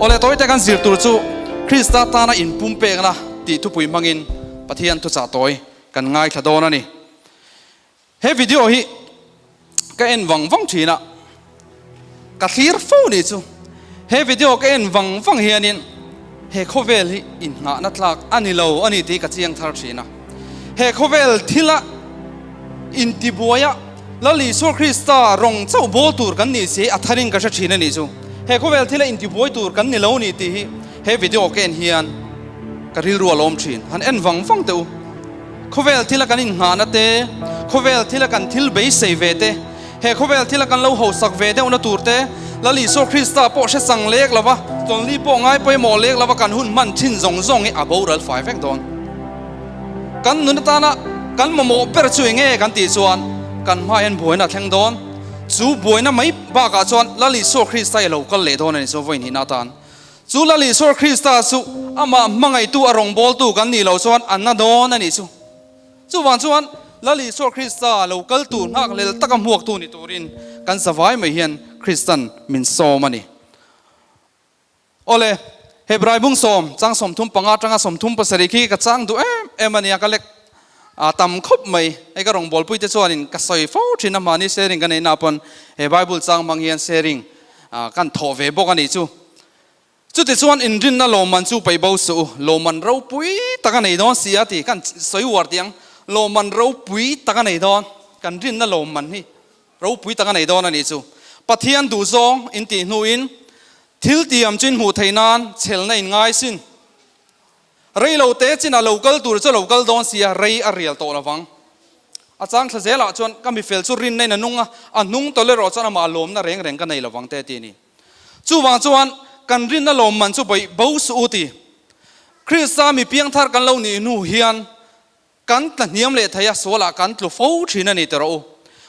Awle tawite kan zir tur chu Krista tana inpumpekna tih thupui hmangin Pathian thuchah tawi kan ngaithla dawn a ni. He video hi ka en vang vang thin a, ka thlir fo ni chu. He video ka en vang vang hianin he khawvel hi inngahna tlak a ni lo a ni tih ka chiang thar thin a. He khawvel thila intibuaia Lal Isua Krista rawng chauh bawl tur kan nih si a tharin ka hre thin a nih chu. He khawvel thila intibuai tur kan ni lo a ni tih hi he video ka en hian ka rilru a lawm thin. Han en vang vang teh u. Khawvel thila kan inngahna te, khawvel thila kan thil beisei ve te, he khawvel thila kan lo hausak ve deuhna tur te, Lal Isua Krista pawh hre chang lek lova, chawlhni pawh ngai pawimawh lek lova kan hun hman thin zawng zawng hi a boral fai vek dawn. Kan nun atana kan mamawh ber chu enge kan tih chuan kan hma hian buaina a thleng dawn. Chu buaina mai bakah chuan Lal Isua Krista hi a lo kal leh dawn a ni chu vawiin hihna atan. Chu Lal Isua Krista chu amah hmangaihtu a rawngbawltu kan nih loh chuan a na dawn a nih chu. Chuvang chuan Lal Isua Krista lo kal tur nghakhlel taka hmuaktu ni turin kan zavai mai hian Kristan min sawm a ni. Awle, Hebrai bung sawm, chang 35 atanga 37 khi ka chang duh em em a nia, ka lek a tam khawp mai. Hei ka rawngbawlpui te chuanin ka sawi fo thin a, mahni sharing ka neihna pawn he Bible chang hmang hian sharing kan thawh ve bawk a nih chu. Chutichuan inrinna lawmman chu paih bo suh u, lawmman ropui tak a nei dawn si a ti kan sawi uar tih ang, lawmman ropui tak a nei dawn, kan rinna lawmman hi ropui tak a nei dawn a nih chu. Pathian duhzawng in tih hnuin thil tiam chu in hmuh theih nan chhelna in ngai sin. Rei lo te chin a lo kal tur chu a lo kal dawn si a, rei a rial tawh lovang. A chang thla zelah chuan ka mifel chu rinna in a nung a, a hnung tawlh erawh chuan amah lawmna reng reng ka nei lovang te ti a ni. Chuvang chuan kan rinna lawmman chu baih bo suh u ti. Krista mi piangthar kan lo nih hnu hian kan tla hniam leh thei a, sualah kan tlu fo thin a ni ti rawh u.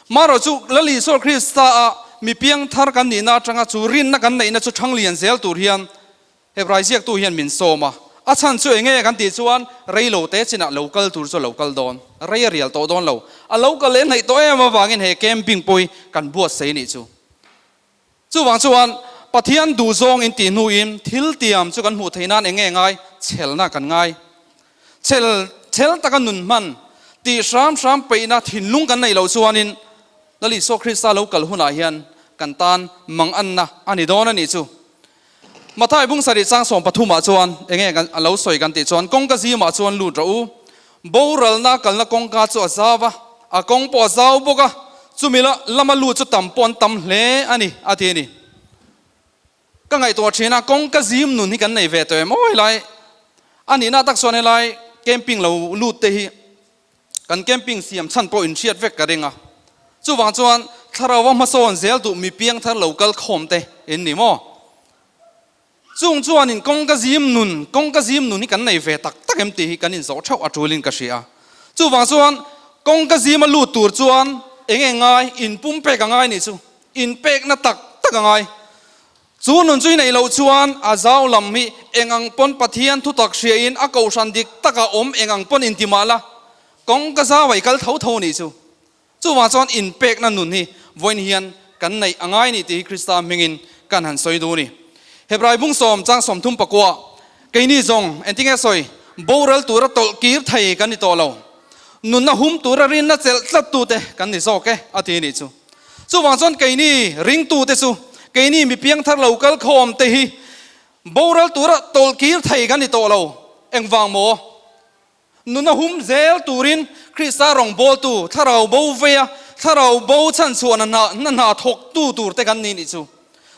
Marawh chu Lal Isua Krista ah mi piangthar kan nihna atanga chu rinna kan neihna chu thang lian zel tur hian Hebrai ziaktu hian min sawm a, a chhan chu enge kan tih chuan rei lo te chinah lo kal tur chu a lo kal dawn, rei a rial tawh dawn lo. A lo kal leh hnaih tawh em avangin he camping pawh hi kan buatsaih a nih chu. Chuvang chuan Pathian duhzawng in tih hnuin thil tiam chu kan hmuh theih nan enge ngai? Chhelna kan ngai. Chhel chhel taka nun hman tih hram hram peihna thinlung kan neih loh chuanin Lal Isua Krista lo kal hunah hian kan tan manganna a ni dawn a nih chu. Mathai bung sarih chang 13 ah chuan enge kan a lo sawi kan tih chuan kawngka zimah chuan lut rawh u. Boralna kalna kawngka chu a zau a, a kawng pawh a zau bawk a, chumi la lama lut chu tam pawh an tam hle a ni a ti a ni. Ka ngaihtuah thin a, kawngka zim nun hi kan nei ve tawh em aw helai a nihna tak chuan helai camping lo lut te hi Kan camping siam chhan pawh inhriat vek ka ring a, chuvang chuan thlarau a hmasawn zel duh mi piangthar lo kal khawm te in ni maw? Chung chuanin kawngka zim nun, kawngka zim nun hi kan nei ve tak tak em tih hi kan inzawh theuh a tulin ka hria. Chuvang chuan kawngka zima lut tur chuan eng eng ngai, inpumpek a ngai nih chu, inpekna tak tak a ngai. Chu nun chu i neih loh chuan a zau lam hi eng ang pawn Pathian thutak hriain a kohhran dik taka awm eng ang pawn inti mah la, kawng ka zau a i kal tho tho nih chu. Chuvang chuan inpekna nun hi vawiin hian kan neih a ngai nih tih hi Krista hmingin kan han sawi duh a ni. Hebrai bung sawm chang 39 keini zawng engtinge sawi boral tura tawlh kir thei kan ni tawh lo. Nunna hum tura rinna chelh tlat tute kan ni zawk e a ti nih chu. Chuvang chuan keini ringtute chu keini mi piangthar lo kal khawm te hi boral tura tawlh kir thei kan ni tawh lo. Engvang maw? Nuna hum zel turin Krista rawngbawltu thlarau bo veia thlarau bo chhanchhuahna hna hna thawktu tur te kan ni nih chu.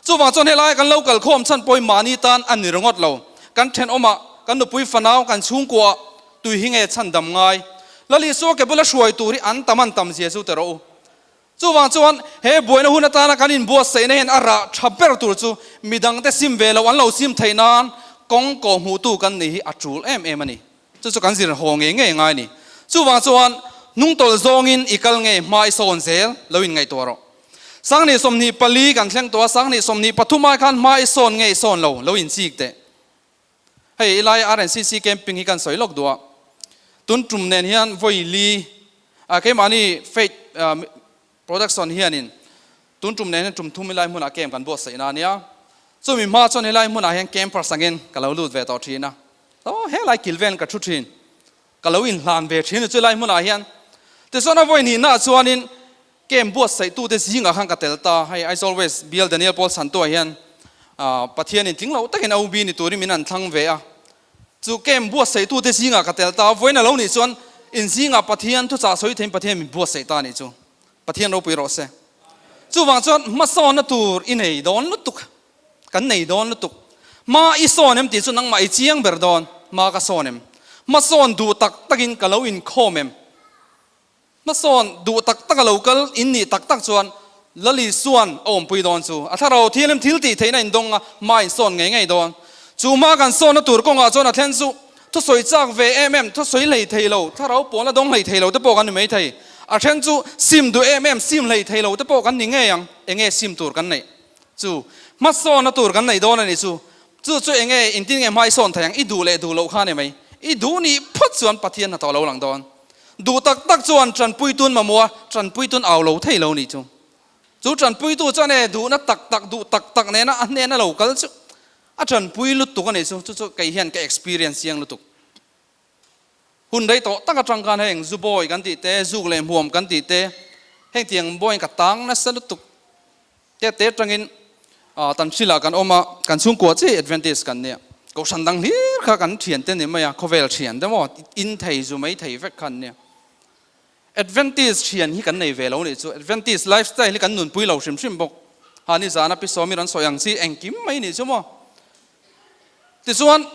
Chuvang chuan helai kan lo kal khawm chhan pawhin mahni tan a ni ringawt lo. Kan thenawmah, kan nupui fanau, kan chhungkuaah tui hi nge chhandam ngai? Lal Isua ke bula hruai tur hi an tam an tam zia chu ti rawh u. Chuvang chuan he buaina hun atana kan inbuatsaihna hian a rah tha ber tur chu midangte sim ve lo an lo sim theih nan kawng kawh hmuhtu kan nih hi a tul em em a ni. Chu chu kan zir haw ngei ngei ngai a ni. Chuvang chuan hnungtawlh zawngin i kal ngei hma i sawn zel lo inngaihtuah rawh. Sanghnih 24 kan thleng tawh a, sanghnih 23 ai khan hma i sawn ngei sawn lo lo inchik teh. Hei ilai RNCC camping hi kan sawi lawk duh a, tun tum nen hian vawi li ah keimahni Faith Production hianin tun tum nen hian tum thum ilai hmunah camp kan buatsaih na ania. Chumi hma chuan helai hmunah hian campers angin ka lo lut ve tawh thin a. Aw helai kil vel ka thu thin. Ka lo inhlan ve thin a chulai hmunah hian. Tichuan a vawi nihnaah chuanin camp buatsaihtute zingah khan ka tel ta. Hei Aizawl West Bial Daniel Paul Chhantuah hian Pathianin tling lo takin OB ni turin min an thlang ve a. Chu camp buatsaihtute zingah ka tel ta. Vawiin a lo nih chuan in zingah Pathian thuchah sawi theiin Pathian min buatsaih ta a nih chu. Pathian ropui rawh se. Chuvang chuan hmasawnna tur i nei dawn lutuk, kan nei dawn lutuk. Hma i sawn em tih chu nangmah i chiang ber dawn, hma ka sawn em? Hmasawn duh tak takin ka lo inkhawm em? Hmasawn duh tak taka lo kal in nih tak tak chuan Lali suan a awmpui dawn chu. A thlarau thianghlim thil tih theihna in dawng a, hma in sawn ngei ngei dawn. Chu hma kan sawnna tur kawngah chuan a thlen chu Thusawi chak ve em em, thusawi hlei thei lo, thlarau pawhna dawng hlei thei lo te pawh kan ni mai thei. A then chu sim duh em em, sim hlei thei lo te pawh kan ni ngei ang. Enge sim tur kan neih chu? Hmasawnna tur kan neih dawn a nih chu. Chu chu enge intin nge hma i sawn thei ang? I duh leh duh loh kha a ni mai. I duh nih phawt chuan Pathian hnathawh a lo lang dawn. Duh tak tak chuan tanpuitun mamawh a, tanpuitun au lo thei lo nih chu. Chu tanpuitu chuan e duhna tak tak, duh tak tak nena a hnena lo kal chu A tanpui lutuk a nih chu, chu chu kei hian ka experience chiang lutuk. Hun rei tawh tak atang khan heng zu bawi kan tih te, zuk leh hmuam kan tih te, heng tiang bawiin ka tang nasa lutuk. Te te atangin tan hrilah kan awm a, kan chhungkua chi Adventist kan nia. Kohhran dang hlir kha kan thian te ni mai a, khawvel thian te maw, in thei zu mai thei vek kha an nia. Adventist thian hi kan nei ve lo nih chu, Adventist lifestyle hi kan nunpui lo hrim hrim bawk. Ha ni zana pi sawmi rawn sawi ang chi engkim mai nih chu maw. Tichuan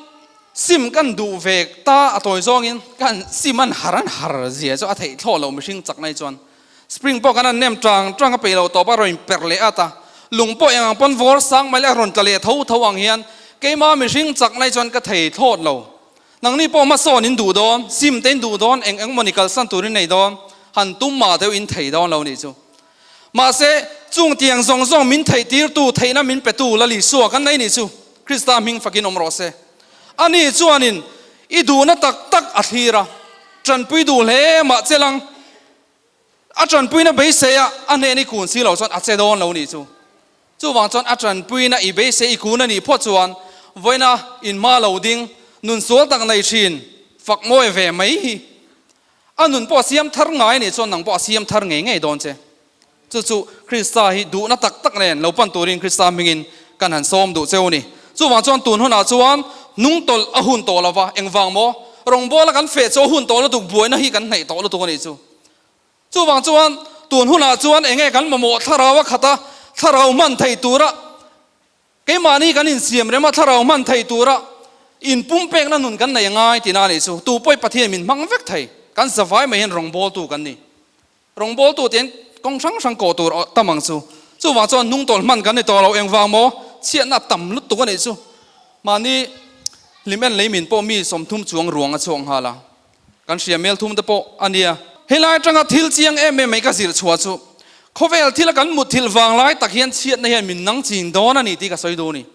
sim kan duh ve ta a tawi zawngin kan sim an har an har zia chu a theih thlawh lo mihring chak nai chuan. Spring pawh kan han nem tang tang a peih lo tawp a rawn per leh at a, lung pawh eng ang pawn vawr sang mai leh a rawn tla leh tho tho ang hian keima mihring chak nai chuan ka thei thlawt lo. Nangni pawh hmasawn in duh dawn, sim te in duh dawn, eng eng mawni kalsan tur in nei dawn, han tum mah deuh in thei dawn lo nih chu. Mahse, chung tiang zawng zawng min theih tirtu, theihna min petu Lal Isua kan nei nih chu. Krista hming fakin awm rawh se. Ani chuanin i duhna tak tak a thlir a, tanpui duh hle mah che lang. A tanpuina beisei a, a hnen i kun si lo chuan a che dawn lo nih chu. Chuvang chuan a tanpuina i beisei i kun a nih phawt chuan vawiina inhma lo ding, nun sual tak nei thin, fak mawi ve mai hi. A nun pawh a siam thar ngai a nih chuan nang pawh a siam thar ngei ngei dawn che. Chu chu Krista hi duhna tak tak nen lo pan turin Krista hmingin kan han sawm duh cheu a ni. Chuvang chuan tun hunah chuan hnungtawlh a hun tawh lo va, engvang maw? Rawngbawla kan feh chu a hun tawh lutuk, buaina hi kan hnaih tawh lutuk a nih chu. Chuvang chuan tun hunah chuan enge kan mamawh thlarau a khat a, thlarau hman thei tura keimahni kan insiam rem a, thlarau hman thei tura inpumpekna nun kan nei angai tihna a nih chu. Tu pawh Pathian min hmang vek thei, kan zavai mai hian rawngbawltu kan ni. Rawngbawltu te kawng hrang hrang kawh tur tam ang chu. Chuvang chuan hnungtawlh hman kan ni tawh lo, engvang maw? Chhiatna tam lutuk a nih chu. Mahni hlim en lei min pawh mi 30 chuang ruang a chhuak nghal a. Kan hria mel thum te pawh a nia. Helai atanga thil chiang em em mai ka zirh chhuah chu, khawvel thila kan mutthilh vang lai tak hian chhiatna hian min nang chin dawn a ni tih ka sawi duh a ni.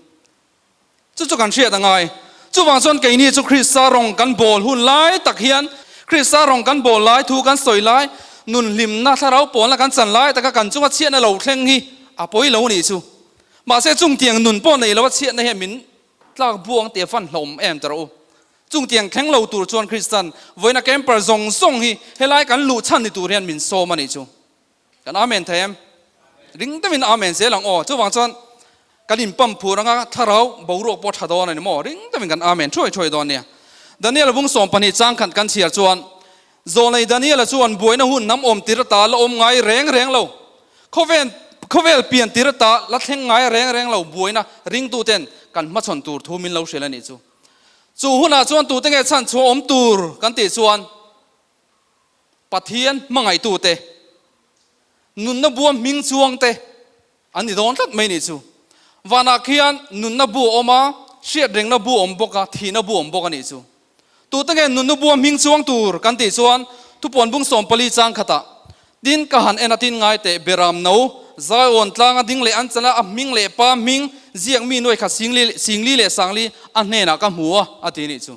Chu chu kan hriat a ngai. Chuvang chuan keini chu Krista rawng kan bawl hun lai tak hian, Krista rawng kan bawl lai, thu kan sawi lai, nun hlimna, thlarau pawlna kan chan lai taka kan chunga chhiatna lo thleng hi a pawi lo nih chu. Mahse chungtiang nun pawh nei loa chhiatna hian min tlak buang tih a fan hlawm em ta rawh u. Chungtiang thleng lo tur chuan Kristan vawiina camper zawng zawng hi helai kan luh chhan ni tur hian min sawm a nih chu. Kan Amen thei em? Ring deuhin Amen zel ang aw. Chuvang chuan kan inpam phur anga thlarau boruak pawh tha dawn a ni maw? Ring deuhin kan Amen thuai thuai dawn nia. Daniel vung 12 chang khat kan chhiar chuan Zawlnei Daniela chuan buaina hun hnam awm tir ata la awm ngai reng reng lo. Khawvel khawvel pian tir ata la thleng ngai reng reng lo buaina ringtuten kan hmachhawn tur thu min lo hrilh a nih chu. Chu hunah chuan tute nge chhan chhuah awm tur kan tih chuan Pathian hmangaihtute, nunna bua hming chuangte an ni dawn tlat mai nih chu. Vanah khian nunna bu a awm a, hriatrengna bu a awm bawk a, thihna bu a awm bawk a nih chu. Tute nge nunna bua hming chuang tur kan tih chuan thupuan bung 14 chang khatah Tin, ka han en a tin ngai teh Beram no, Zion tlanga ding leh an chala a hming leh pa hming ziak mi nuai khat singli singli leh sangli a hnenah ka hmu a, a ti nih chu.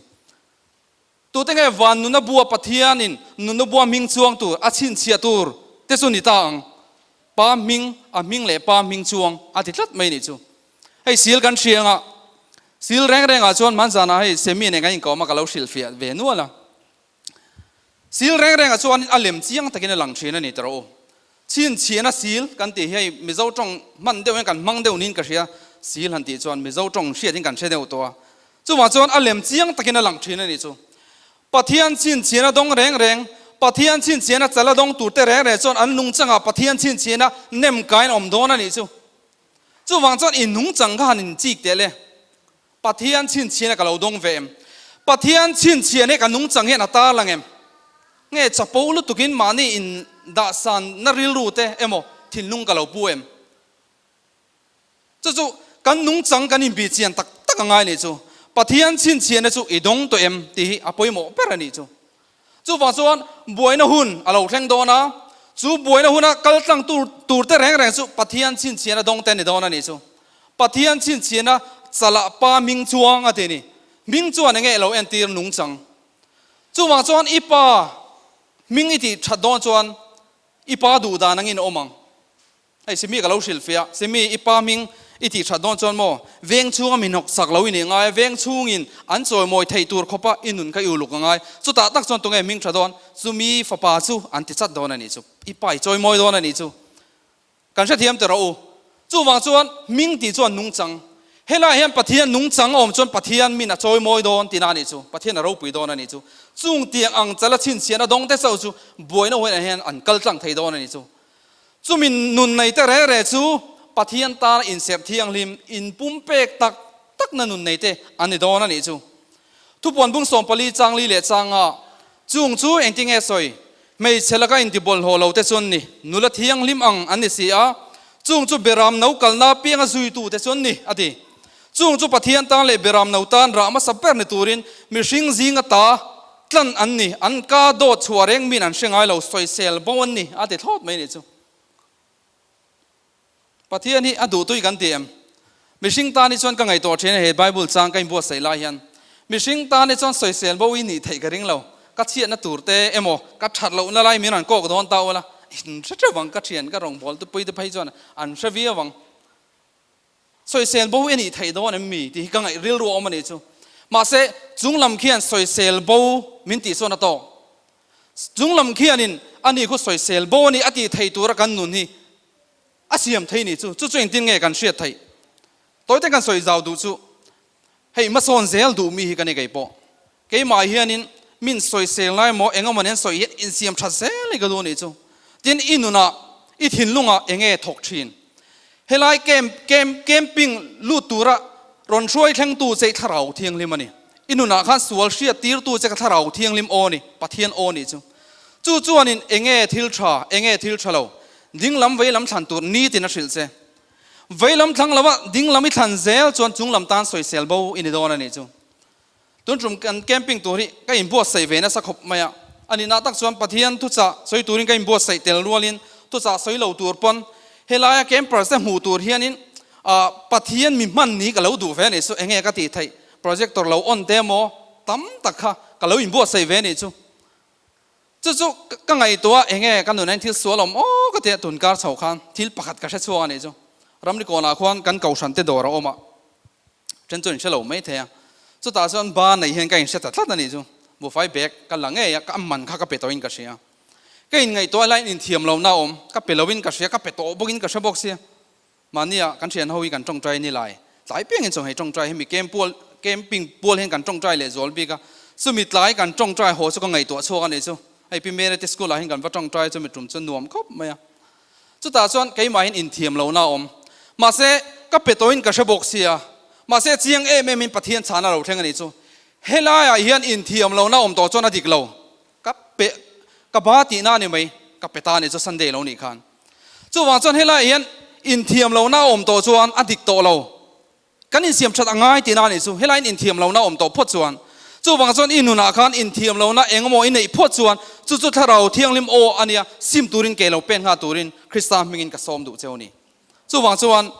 Tute nge van nuna bua Pathianin nuna bua hming chuang tur a chhinchhiah tur te chu ni ta ang? Pa hming, a hming leh pa hming chuang a ti tlat mai nih chu. Hei sil kan hria anga, sil reng rengah chuan hmanzanah hei Semi nen kan inkawm a, ka lo hrilhfiah ve nual a. Sil reng rengah chuan a lem chiang takin a lang thin a ni ta rawh u. Chhinchhiahna sil kan tih hi hei Mizo tawng hman deuh hian kan hmang deuh niin ka hria, sil han tih chuan Mizo tawng hriatin kan hre deuh tawh a. Chuvang chuan a lem chiang takin a lang thin a nih chu. Pathian chhinchhiahna dawng reng reng, Pathian chhinchhiahna chala dawng turte reng reng chuan an nungchangah Pathian chhinchhiahna nem kain awm dawn a nih chu. Chuvang chuan i nungchang kha han inchik teh le. Pathian chhinchhiahna ka lo dawng ve em? Pathian chhinchhiahna hi ka nungchang hian a tar lang em? Nge chapo lutukin mahni in dahsanna rilru te emaw thinlung ka lo pu em? Chu chu kan nungchang kan inbih chian tak tak a ngai nih chu. Pathian chhinchhiahna chu i dawng tawh em tih hi a pawimawh ber a nih chu. Chuvang chuan buaina hun a lo thleng dawn a, chu buaina huna kal tlang tur tur te reng reng chu Pathian chhinchhiahna dawng te a ni dawn a nih chu. Pathian chhinchhiahna chalah pa hming chuang a ti a ni. Hming chuan enge lo entir nungchang. Chuvang chuan i pa hming i tih that dawn chuan i pa duh dan angin a awm ang. Hei Simi ka lo hrilh fiah, Simi i pa hming i tih that dawn chuan maw veng chhunga mi hnawk sak lo i nih ngai a, veng chhungin an chawimawi theih tur khawpa i nun kha i uluk a ngai, chutah tak chuan tunge hming tha dawn, chumi fapa chu an ti chat dawn a nih chu, i pa i chawimawi dawn a nih chu. Kan hrethiam ta rawh u. Chuvang chuan hming tih chuan nungchang, helaiah hian Pathian nungchang a awm chuan Pathian min a chawimawi dawn tihna a nih chu, Pathian a ropui dawn a nih chu. Chung tiang ang chala chhinchhiahna dawng te chauh chu buaina huainah hian an kal tlang thei dawn a nih chu. Chumi nun nei te reng reng chu Pathian tana inserh thianghlim, inpumpek tak takna nun nei te an ni dawn a nih chu. Thupuan bung 14 chang li leh chang nga chung chu engtinge sawi? Hmeichhe laka intibawlhhlawh lo te chu an ni, nula thianghlim ang an ni si a, chung chu beram no kalna pianga zuitu te chu an ni, a ti. Chung chu Pathian tan leh beram no tan rah hmasa ber ni turin mihring zinga ta Tlan an ni, an ka dawt chhuah reng min an hre ngai lo, sawisel bo an ni, a ti thlawt mai nih chu. Pathian hi a duh tui kan ti em? Mihring tan hi chuan ka ngaihtuah thin a, he Bible chang ka inbuatsaih lai hian mihring tan hi chuan sawisel bo i nih theih ka ring lo, ka chhiatna tur te emaw ka that lohna lai min rawn kawk dawn ta ula, in hre theuh ang, ka thian ka rawngbâwl tupui te phei chuan an hre viau ang. Sawisel bo i nih theih dawn em mi tih hi ka ngaih rilru a awm a nih chu. Mahse, chung lam khian sawisel bo min tih chuan a tawk. Chung lam khianin a ni khu sawisel bo a ni a tih theih tura kan nun hi a siam thei nih chu. Chu chu engtin nge kan hriat theih? Tawite kan sawi zau duh chu hei hmasawn zel duh mi hi ka ni kei pawh. Keimah hianin min sawisel lai maw eng emaw nen sawi hian insiam tha zel hi ka duh a nih chu. Tin, i nunah, i thinlungah eng nge thawk thin? Helai camp, camp, camping lut tura rawn hruai thlengtu che i thlarau thianghlim a ni. I nunah khan sual hriat tirtu che ka thlarau thianghlim aw a ni, Pathian aw a nih chu. Chu chuanin eng nge thil tha, eng nge thil tha lo, dinglam veilam thlan tur nitin a hrilh che. Veilam thlang lova dinglam i thlan zel chuan chunglam tan sawisel bo i ni dawn a nih chu. Tun tum kan camping tur hi ka inbuatsaih ve nasa khawp mai a, a nihna tak chuan Pathian thuchah sawi turin ka inbuatsaih tel rualin thuchah sawi lo tur pawn helaia campers te hmuh tur hianin ah Pathian mi hman ni ka lo duh ve a nih chu, enge ka tih theih projector lo on te emaw tam tak kha ka lo inbuatsaih ve a nih chu. Chu chu ka ngaihtuah enge ka nun ah hian thil sual awm aw ka tia tun kar chho khan thil pakhat ka hre chhuak a nih chu. Ramri kawnah khuan kan kohhran te dawr a awm a. Then chuan in hre lo mai thei a, chutah chuan ba nei hian ka inhre ta tlat a nih chu, buhfai bag ka la ngei a, ka man kha ka pe tawhin ka hria. Ka inngaihtuah laiin inthiam lohna a awm, ka pe loin ka hria, ka pe tawh bawkin ka hre bawk sia. Mahnia kan thian ho hi kan tawngtai ni lai, tlai piangin chaw hei tawngtai hemi camp pual, camping pual hian kan tawngtai leh zual bik a, chumi tlai kan tawngtai haw chu ka ngaihtuah chhuak a nih chu, hei Pi Mary te school ah hian kan va tawngtai chumi tum chu nuam khawp mai a. Chutah chuan keimahin inthiam lohna a awm. Mahse, ka pe tawhin ka hre bawk sia. Mahse, chiang em emin Pathian chhana lo thleng a nih chu. Helaiah hian inthiam lohna awm tawh chuan a dik lo. Ka pe, ka ba tihna a ni mai. Ka pe ta a nih chu Sunday lo nih khan. Chuvang chuan helaiah hian inthiam lohna a awm tawh chuan a dik tawh lo. Kan insiam that a ngai tihna a nih chu, helaiin inthiam lohna awm tawh phawt chuan. Chuvang chuan i nunah khan inthiam lohna eng emaw i neih phawt chuan chu chu Thlarau Thianghlim aw a nia, sim turin ke lo pen nghal turin Krista hmingin ka sawm duh cheu a ni. Chuvang chuan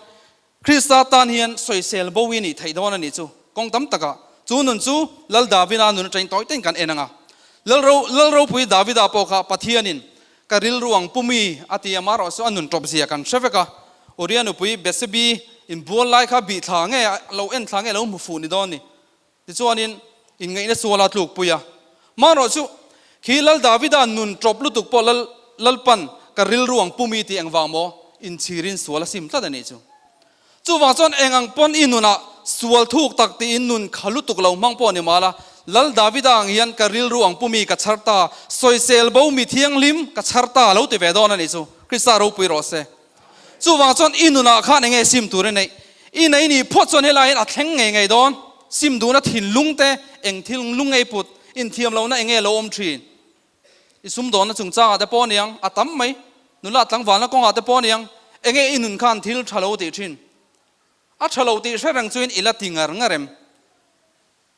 Krista tan hian sawisel bo i nih theih dawn a nih chu kawng tam takah chu nun chu Lal Davida nun atangin tawi tein kan en ang a. Lalro Lalropui Davida pawh kha Pathianin ka rilru ang pumi a ti a, amaherawhchu a nun tawp zia kan hre vek a. Uria nupui Bethsebi. Inbual lai kha bih thla nge lo en thla nge lo hmu fuh ni dawn ni. Tichuanin inngaihna suala tlukpui a. Marawh chu khi Lal Davida nun ṭawp lutuk pawh Lal Lalpan ka rilru ang pumi tih engvang maw inchhirin sual a sim tlat a nih chu. Chuvang chuan eng ang pawn i nunah sual thuk tak tiin nun kha lutuk lo hmang pawh ni mah la, Lal Davida ang hian ka rilru ang pumi ka chhar ta, sawisel bo mi thianghlim ka chhar ta lo ti ve dawn a nih chu. Krista ropui rawh se. Chuvang chuan i nunah khan enge sim tur i neih? I nei nih phawt chuan helai hian a thleng ngei ngei dawn. Sim duhna thinlung te, eng thil lung ngei put, inthiam lohna enge lo awm thin? I sumdawnna chungchangah te pawh aniang, a tam mai. Nula tlangvalna kawngah te pawh aniang, enge i nun khan thil tha lo tih thin? A tha lo tih hre reng chuin i la ti ngar ngar em?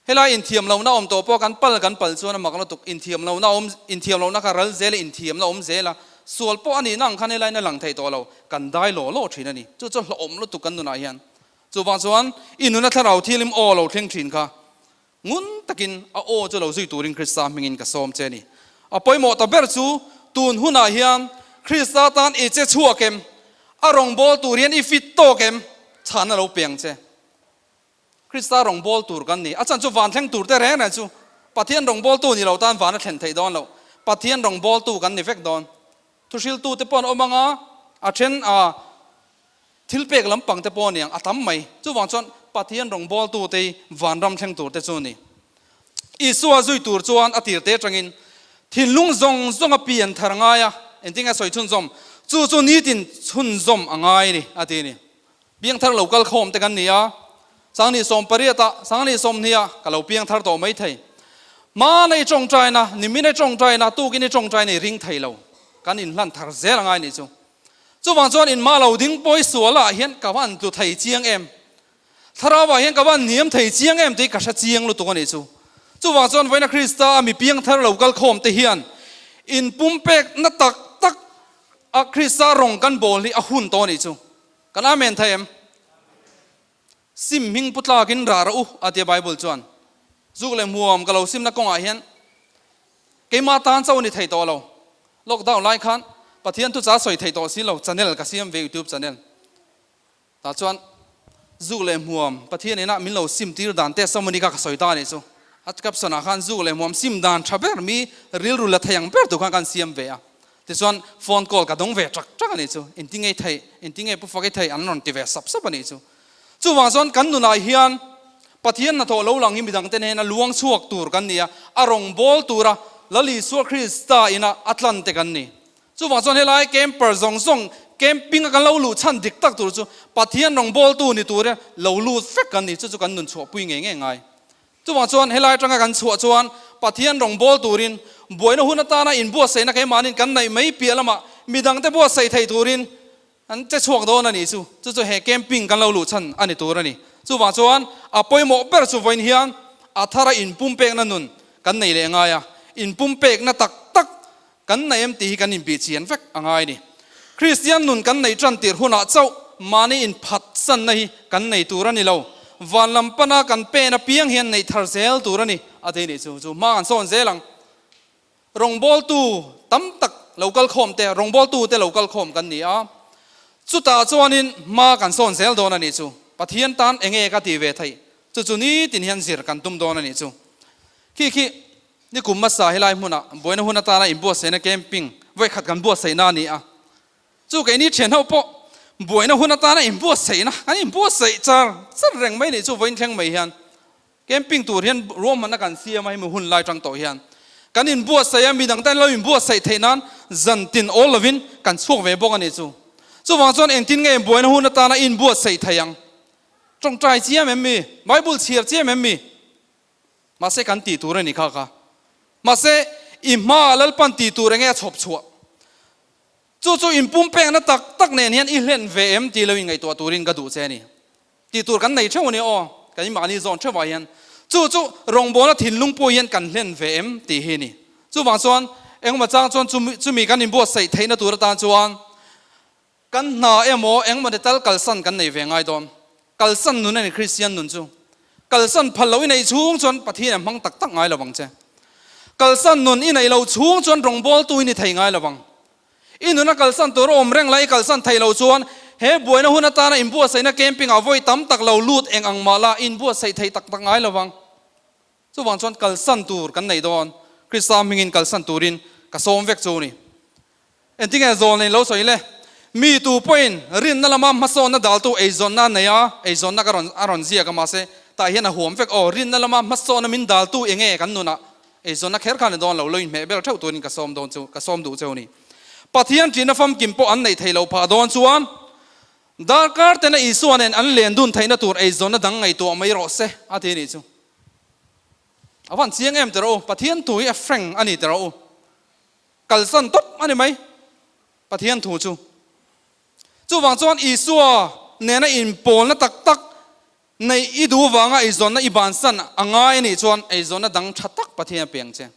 Helai inthiam lohna awm tawh pawh kan pal kan pal chuan a mak lutuk, inthiam lohna awm, inthiam lohna kha ral zel a, inthiamna awm zel a, sual pawh a nihna ang khan helaiin a lang thei tawh lo, kan dai law law thin a ni. Chu chu hlawhawm lutuk kan nunah hian. Chuvang chuan i nuna thlarau thilim aw lo thleng thin kha ngun takin a aw chu lo zui turin Krista hmingin ka sawm che a ni. A pawimawh ta ber chu tun hunah hian Krista tan i che chhuak em? A rawngbâwl tur hian i fit tawk em? Chhanna lo pe ang che. Krista rawngbâwl tur kan ni. A chhan chu van thleng tur te reng reng chu Pathian rawngbâwltu ni lo tan van a thlen theih dawn loh. Pathian rawngbâwltu kan ni vek dawn. Thuhriltu te pawh an awm ang a, a then a thil pek lampang te pawh a ni ang, a tam mai. Chuvang chuan Pathian rawngbâwltu te hi vanram thleng tur te chu a ni. Isua zui tur chuan a tir te atangin thinlung zawng zawng a pian thar ngai a, engtin nge a sawi chhunzawm? Chu chu nitin chhunzawm a ngai a ni, a ti a ni. Piangthar lo kal khawm te kan ni a, Sangni 18 ah, Sangni 20 ah ka lo piangthar tawh mai thei. Hmana i tawngtaina, nimin i tawngtaina, tukin i tawngtaina i ring thei lo. Kan inhlan thar zel a ngai nih chu. Chuvang chuan inmah lo ding pawi sual ah hian ka van tlu thei chiang em? Thlarau ah hian ka van hniam thei chiang em tih ka hre chiang lutuk a nih chu. Chuvang chuan vawiina Krista a mi piangthar lo kal khawm te hian inpumpek na tak tak a Krista rawng kan bawl hi a hun tawh a nih chu. Kan Amen thei em? Sim hming pu tlakin rah rawh u, a tia Bible chuan. Zuk leh hmuam ka lo simna kawngah hian keimah tan chauh a ni thei tawh lo. Lockdown lai khan Pathian thucha sawi thei tawh si lo, channel ka siam ve YouTube channel. Tah chuan zuk leh hmuam Pathian inah min lo sim tir dan te Samuni kha ka sawi ta a nih chu. A caption ah khan zuk leh hmuam sim dan tha ber mi rilru la thei ang ber tur khan kan siam ve a. Tichuan phone call ka dawng ve ṭak ṭak a nih chu, inti ngei thei, inti ngei pu fak i thei an rawn ti ve sap sap a nih chu. Chuvang chuan kan nunah hian Pathian hnathawh lo lang hi midangte hnena luang chhuak tur kan ni a, a rawngbâwl tura Lal Isua Krista ina a tlan te kan ni. Chuvang chuan helai camper zawng zawng, camping a kan lo luh chhan dik tak tur chu Pathian rawngbâwltu ni tura lo lut vek kan ni, chu chu kan nun chhuahpui ngei ngei ngai. Chuvang chuan helai atanga kan chhuah chuan Pathian rawngbâwl turin buaina hun atana inbuatsaihna keimahnin kan neih mai piah lamah midangte buatsaih thei turin an che chhuak dawn a nih chu. Chu chu he camping kan lo luh chhan a ni tur a ni. Chuvang chuan a pawimawh ber chu vawiin hian a thara inpumpekna nun kan nei leh ngai a, inpumpekna tak tak kan nei em tih hi kan inbihchian vek a ngai a ni. Kristian nun kan neih tan tirh hunah chauh mahni inphatsanna hi kan nei tur a ni lo. Van lam pana kan pen apiang hian neih thar zel tur a ni, a ti nih chu. Chu hma kan sawn zel ang. Rawngbawltu tam tak lo kal khawm te, rawngbawltu te lo kal khawm kan ni a. Chutah chuanin hma kan sawn zel dawn a nih chu. Pathian tan enge ka ti ve theih? Chu chu nitin hian zir kan tum dawn a nih chu. Khi khi Nikum hmasa helai hmunah buaina hun atana inbuatsaihna camping vawikhat kan buatsaihna a ni a. Chu keini thian ho pawh buaina hun atana inbuatsaihna kan inbuatsaih char char reng mai nih chu vawiin thleng mai hian camping tur hian ruahmanna kan siam a hemi hun lai tang tawh hian kan inbuatsaih a, midang tan lo inbuatsaih theih nan zan tin awl lovin kan chhuak ve bawk a nih chu. Chuvang chuan engtin nge buaina hun atana inbuatsaih theih ang? Tawngtai chiam em mi? Bible chhiar chiam em mi? Mahse kan tih tur a ni kha kha. Mahse i hmaah Lalpan tih tur enge a chhawp chhuah? Chu chu inpumpekna tak tak nen hian i hlen ve em tih lo inngaihtuah turin ka duh che a ni. Tih tur kan nei theuh a ni aw, kan inmahni zawn theuhah hian. Chu chu rawngbawlna thinlung pawh hian kan hlen ve em tih hi a ni. Chuvang chuan engemaw chang chuan chumi kan inbuatsaih theihna tur atan chuan Kan hna emaw engmawni tal kalsan kan nei ve ngai dawn. Kalsan nun a ni Kristian nun chu. Kalsan phal loh i neih chhung chuan Pathian a hmang tak tak ngai lo vang che. Kalsan nun i neih loh chhung chuan rawngbawltu i ni thei ngai lo vang. I nuna kalsan tur a awm reng lai i kalsan theih loh chuan he buaina hun atana inbuatsaihna camping ah vawi tam tak lo lut eng ang mah la inbuatsaih theih tak tak ngai lovang. Chuvang chuan kalsan tur kan nei dawn, Krista hmingin kalsan turin ka sawm vek chu ni. Engtinge zawl nei lo sawi le? Mi tu pawhin rinna lama hmasawnna daltu eizawnna a nei a, eizawnna ka rawn a rawn ziak a mahse tah hian a huam vek aw, rinna lama hmasawnna min daltu enge kan nunah eizawnna kher khan ni dawn lo, lo inhmeh ber theuh turin ka sawm dawn chu ka sawm duh cheu ni. Pathian ṭihna famkim pawh an neih theih loh phah dawn chuan darkar tena Isua nen an len dun theihna tur eizawnna dang ngaihtuah mai rawh se a ti a nih chu. A van chiang em teh rawh u, Pathian thu hi a frank a ni teh rawh u. Kalsan tawp a ni mai Pathian thu chu. Chuvang chuan Isua nena inpawlna tak tak neih i duh vanga eizawnna i bansan a ngai a nih chuan eizawnna dang tha tak Pathian a peng che.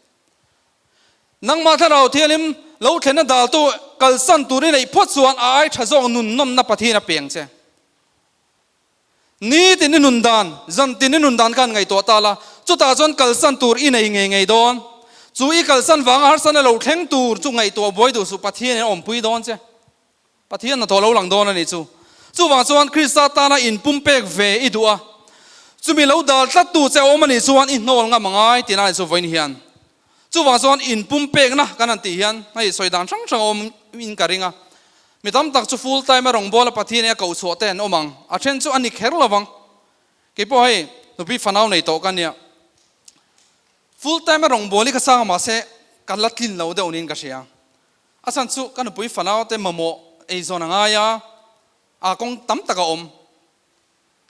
Nangmah Thlarau Thianghlim lo thlenna daltu kalsan tur i neih phawt chuan a ai tha zawk nun nawmna Pathian a peng che. Ni tin i nun dan, zan tin i nun dan khan ngaihtuah ta la, chutah chuan kalsan tur i nei ngei ngei dawn. Chu i kalsan vanga harsatna lo thleng tur chu ngaihtuah buai duh suh, Pathianin a awmpui dawn che. Pathian hnathawh lo lang dawn a nih chu. Chuvang chuan Krista tana inpumpek ve i duh a, chumi lo dal tlattu che a awm a nih chuan i hnawl ngam a ngai tih na a nih chu vawiin hian. Chuvang chuan inpumpekna kan han tih hian hei sawi dan hrang hrang a awm in ka ring a. Mi tam tak chu full time a rawngbawla Pathian a koh chhuah te an awm ang, a then chu a ni kher lo vang. Kei pawh hei nupi fanau nei tawh ka nia. Full time a rawngbawli ka sang a mahse ka la tlin lo deuh niin ka hria. A chhan chu ka nupui fanau te mamawh eizawn a ngai a, a kawng tam tak a awm.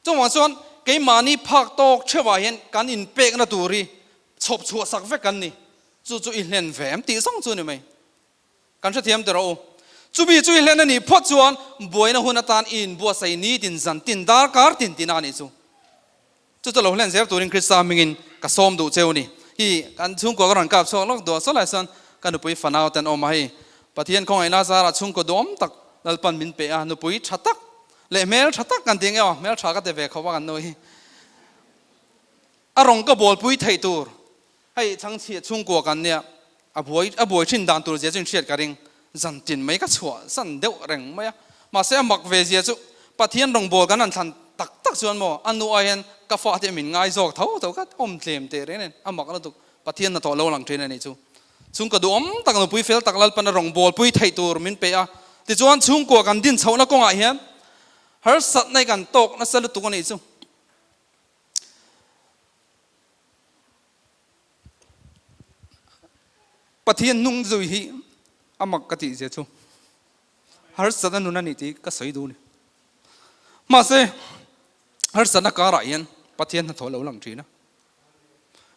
Chuvang chuan keimahni phak tawk theuhah hian kan inpekna tur hi chhawp chhuah sak vek kan ni. Chu chu i hlen ve em tih zawng chu ni mai. Kan hrethiam teh rawh u. Chumi chu i hlen a nih phawt chuan buaina hun atan i inbuatsaih ni tin zan tin darkar tin tin a nih chu. Chu chu lo hlen zel turin Krista hmingin ka sawm duh cheu ni. Hi kan chhungkua ka rawn kap chhuak lawk duh a, saw lai chuan ka nupui fanau ten awm a hei Pathian khawngaihna zarah chhungkaw duhawm tak Lalpan min pe a, nupui tha tak leh hmel tha tak kan ti ang emaw, hmel tha ka ti ve khawp a kan nu hi. A rawng ka bawlpui theih tur hei chhangchhiah chhungkua kan nia, a buai a buai thin dan tur zia chu inhriat ka ring, zan tin mai ka chhuah zan deuh reng mai a, mahse a mak ve zia chu Pathian rawngbâwl kan han thlan tak tak chuan maw a nu ai hian ka fate min ngai zawk tho tho kha awm tlem teh reng nen a mak lutuk Pathian hnathawh lo lang thin a nih chu. Chhungkaw duhawm tak nupui fel tak Lalpan a rawngbâwl pui theih tur min pe a, tichuan chhungkua kan din chhohna kawngah hian harsatna hi kan tawk nasa lutuk a nih chu. Pathian hnung zui hi a mak ka tih zia chu harsatna nun a nih tih ka sawi duh a ni. Mahse, harsatna karah hian Pathian hnathawh lo lang thin a.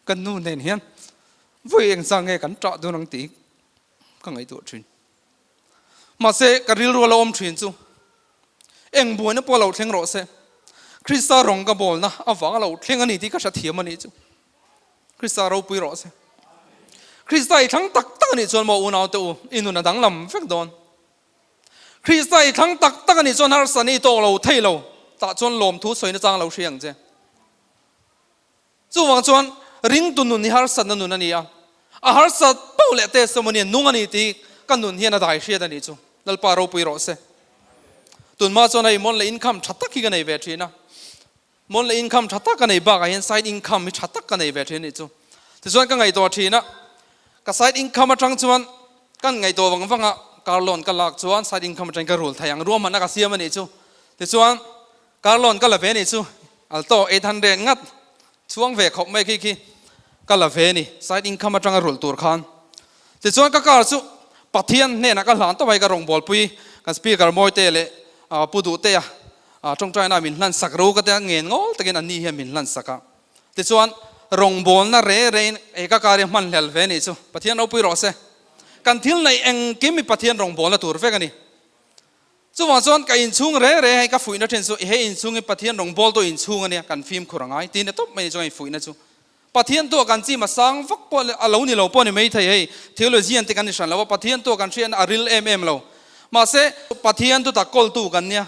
Kan nu nen hian vawi engzah nge kan ṭah dun ang tih ka ngaihtuah thin. Mahse, ka rilru a lo awm thin chu eng buaina pawh lo thleng rawh se, Krista rawng ka bawlna avang a lo thleng a ni tih ka hrethiam a nih chu. Krista ropui rawh se. Krista i thlang tak tak a nih chuan maw unau te u, i nun a danglam vek dawn. Krista i thlang tak tak a nih chuan harsa ni tawk lo thei lo, tah chuan lawmthu sawina chang lo hria ang che. Chuvang chuan ringtu nun hi harsatna nun a ni a, a harsat pauh leh testimony a nung a ni tih ka nun hian a dai hriat a nih chu. Lalpa ropui rawh se. Tunhma chuan hei monthly income tha tak hi ka nei ve thin a, monthly income tha tak ka nei bakah hian side income hi tha tak ka nei ve thin a nih chu. Tichuan ka ngaihtuah thin a, ka side income atang chuan kan ngaihtuah vang vang a, car loan ka lak chuan side income atangin ka rul thei ang ruahmanna ka siam a nih chu. Tichuan Car loan ka la ve ni chu Alto 800 ngat chhuang ve khawp mai khi khi ka la ve ni side income atanga rulh tur khan. Tichuan ka car chu Pathian hnenah ka hlan tawp a hei ka rawngbawlpui kan speaker Mawite leh Pu Duhtea tawngtaina min hlan sak ro ka tia ngen ngawl takin anni hian min hlan sak a. Tichuan rawngbawlna re re in hei ka car hi hman hlel ve ni chu Pathian ropui rawh se. Kan thil neih engkim hi Pathian rawngbawlna tur vek a ni. Chuvang chuan ka inchhung reng reng hei ka fuihna thin chu he inchhung hi Pathian rawngbawltu inchhung a nia, kan fimkhur a ngai tih na tawp mai ni chuan infuihna chu Pathian tuah kan chim a sang vak pawh a lo ni lo pawh ni mai thei hei theologian te kan ni hran lo a, Pathian tuah kan hriatna a ril em em lo. Mahse Pathian tu tak kawltu kan nia,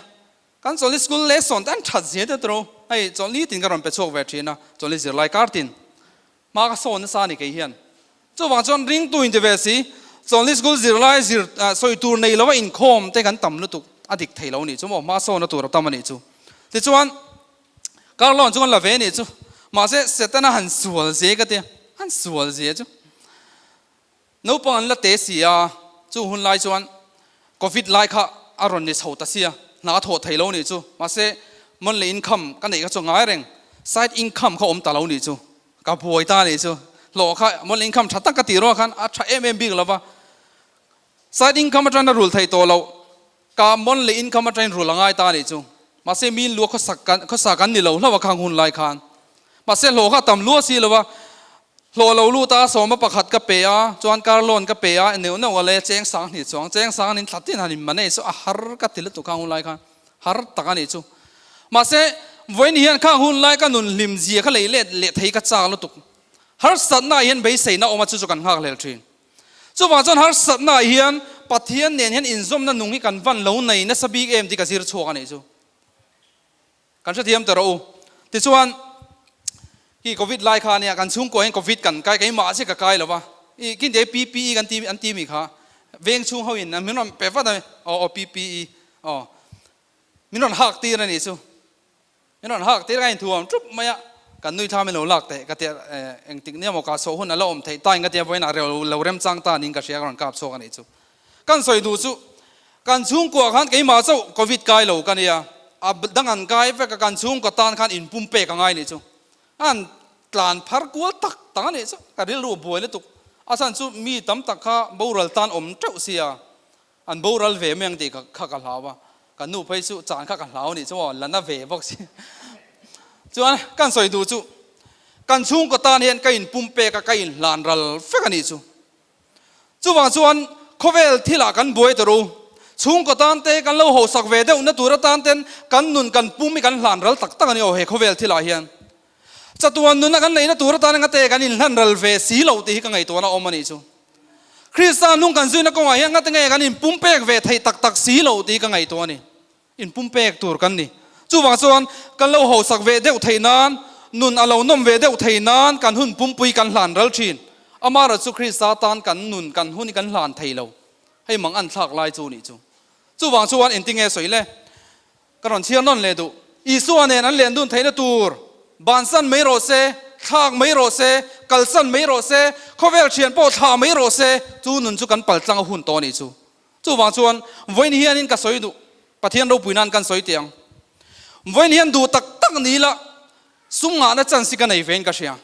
kan chawlhni school lesson te an that zia deuh tawh hei chawlhni tin ka rawn pe chhuak ve thin a, chawlhni zirlai kar tin Hma ka sawn nasa a ni kei hian. Chuvang chuan ringtu in ti ve si, Chawlhni School zirlai zir sawi tur nei lova inkhawm te kan tam lutuk. a dik thei lo nih chu maw, hmasawn a tur a tam a nih chu. Tichuan car loan chu kan la ve nih chu, mahse Setana han sual zia ka tia, han sual zia chu. Naupang an la te si a, chung hun lai chuan Covid lai kha a rawn ni chho ta sia, hna a thawh thei lo nih chu. Mahse monthly income ka neih kha chu ngai reng, side income kha awm ta lo nih chu, ka buai ta nih chu. Hlawh kha monthly income tha tak ka tih ruang khan a tha em em bik lo va, side income atangin a rul thei tawh loh, ka monthly income atangin rul a ngai ta nih chu. Mahse mi lua khawsak kan khawsa kan ni lo hlauh a khang hun lai khan. Mahse hlawh kha a tam lua si lo va, Hlawh lo lut a, sawma pakhat ka pe a, chuan car loan ka pe a, neuh neuh a le, cheng sang hnih chuang, cheng sang anin thla tin han in manage chu a har ka ti lutuk khang hun lai khan, har tak a nih chu. Mahse, vawiin hian khang hun lai ka nun hlim zia kha lei let leh thei ka chak lutuk. Harsatna ah hian beiseina awm a chu chu kan nghak hlel thin. Chuvang chuan harsatna ah hian Pathian nen hian inzawmna nung hi kan van lo nei nasa bik em tih ka zir chhuak a nih chu. Kan hrethiam ta rawh u. Tichuan, hi Covid lai kha ania, kan chhungkua hian Covid kan kai, keimah chiah ka kai lo va. I khin te PPE kan ti an ti mi kha, veng chhung ho in min rawn pe vat a, aw aw PPE aw min rawn hak tir a nih chu. Min rawn hak tir ka inthuam thup mai a, kan nui thla min lo lak teh ka tia, engtik nia maw kah chhuah hun a la awm theih tain ka tia vawiinah reu lo remchang ta niin ka hria ka rawn kap chhuak a nih chu. Kan sawi duh chu kan chhungkuah khan keimah chauh Covid kai lo ka nia, a dang an kai vek a, kan chhungkaw tan khan inpum pek a ngai nih chu. An tlan phar kual tak tak a nih chu, ka rilru buai lutuk. A chhan chu mi tam tak kha boral tan awm teuh sia, an boral ve mai ang tih kha ka hlau a, kan nu phei chu chan kha ka hlau nih chu aw, la na ve bawk si. Chuan kan sawi duh chu kan chhungkaw tan hian ka inpum pek a, ka inhlan ral vek a nih chu. Chuvang chuan khawvel thilah kan buai ta ru. Chhungkaw tan te kan lo hausak ve deuh na tur atan ten kan nun kan pum hi kan hlan ral tak tak a ni aw he khawvel thilah hian. Chatuan nuna kan neihna tur atan engate kan inhlan ral ve si lo tih hi ka ngaihtuahna awm a nih chu. Krista nung kan zuina kawngah hian ngate nge kan inpumpek ve theih tak tak si lo tih hi ka ngaihtuah a ni. Inpumpek tur kan ni. Chuvang chuan kan lo hausak ve deuh theih nan, nun a lo nawm ve deuh theih nan kan hun pumpui kan hlan ral thin. Amaherawhchu chu Krista tan kan nun, kan hun hi kan hlan thei lo. Hei mang an thlak lai chu nih chu. Chuvang chuan engtinge sawi le? Ka rawn chhiar nawn leh duh. Isua nen an len dun theihna tur bansan mai rawh se, thlak mai rawh se, kalsan mai rawh se, khawvel thian pawh thlah mai rawh se, chu nun chu kan paltlang a hun tawh a nih chu. Chuvang chuan vawiin hianin ka sawi duh, Pathian ropui nan kan sawi teh ang. Vawiin hian duh tak tak ni ila sum ngahna chance hi ka nei vein ka hria.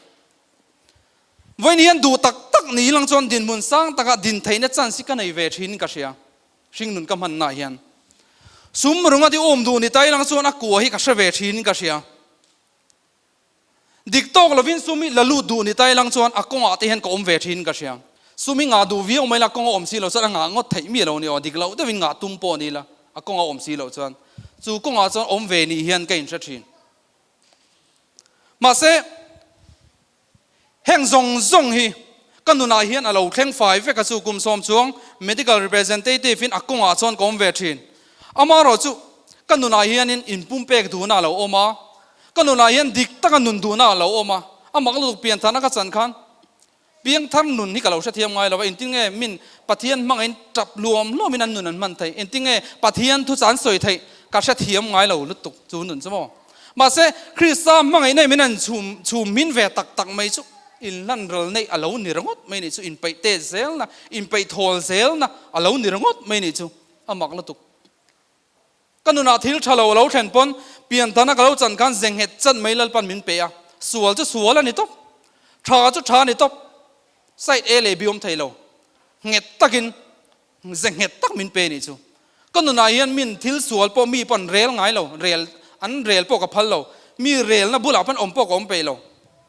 Vawiin hian duh tak tak ni ilang chuan dinhmun sang takah din theihna chance hi ka nei ve thin ka hria, hringnun ka hmannaah hian. Sum runga ti awm duh ni ta ilang chuan a kua hi ka hre ve thin ka hria. Dik tawk lovin sum hi la lut duh ni ta ilang chuan a kawngah te hian ka awm ve thin ka hria. Sum hi ngah duh viau mai la kawng a awm si loh chuan a ngah ngawt theih miah lo ni aw, dik loh deuhin ngah tum pawh ni la a kawng a awm si loh chuan chu kawngah chuan awm ve nih hian ka inhre thin. Mahse heng zawng zawng hi ka nunah hian a lo thleng fai vek a chu kum sawm chuang medical representative in a kawngah chuan ka awm ve thin. Amaherawhchu ka nunah hianin inpumpek duhna a lo awm a, Ka nunah hian dik taka nun duhna a lo awm a, a mak lutuk piantharna ka chan khan piangthar nun hi ka lo hrethiam ngai lo va, engtin nge min Pathian hmangin tap luam luamin an nun an hman theih, engtin nge Pathian thu chan sawi theih ka hrethiam ngai lo lutuk chu nun chu maw. Mahse, Krista hmangaihna in min han chhum chhum min ve tak tak mai chu inhlan ral neih a lo ni ringawt mai nih chu, inpeih tet zelna, inpeih thawl zelna a lo ni ringawt mai nih chu, a mak lutuk. Ka nunah thil tha lo a lo thlen pawn piantana ka lo chan khan ze nghet chan mai Lalpan min pe a, sual chu sual a ni tawp, tha chu tha a ni tawp, side A leh B awm thei lo, nghet takin ze nghet tak min pe nih chu. Ka nunah hian min thil sual pawh mi pawn rel ngai lo, rel an rel pawh ka phal lo, mi relna bulah pawn awm pawh ka awm peih lo,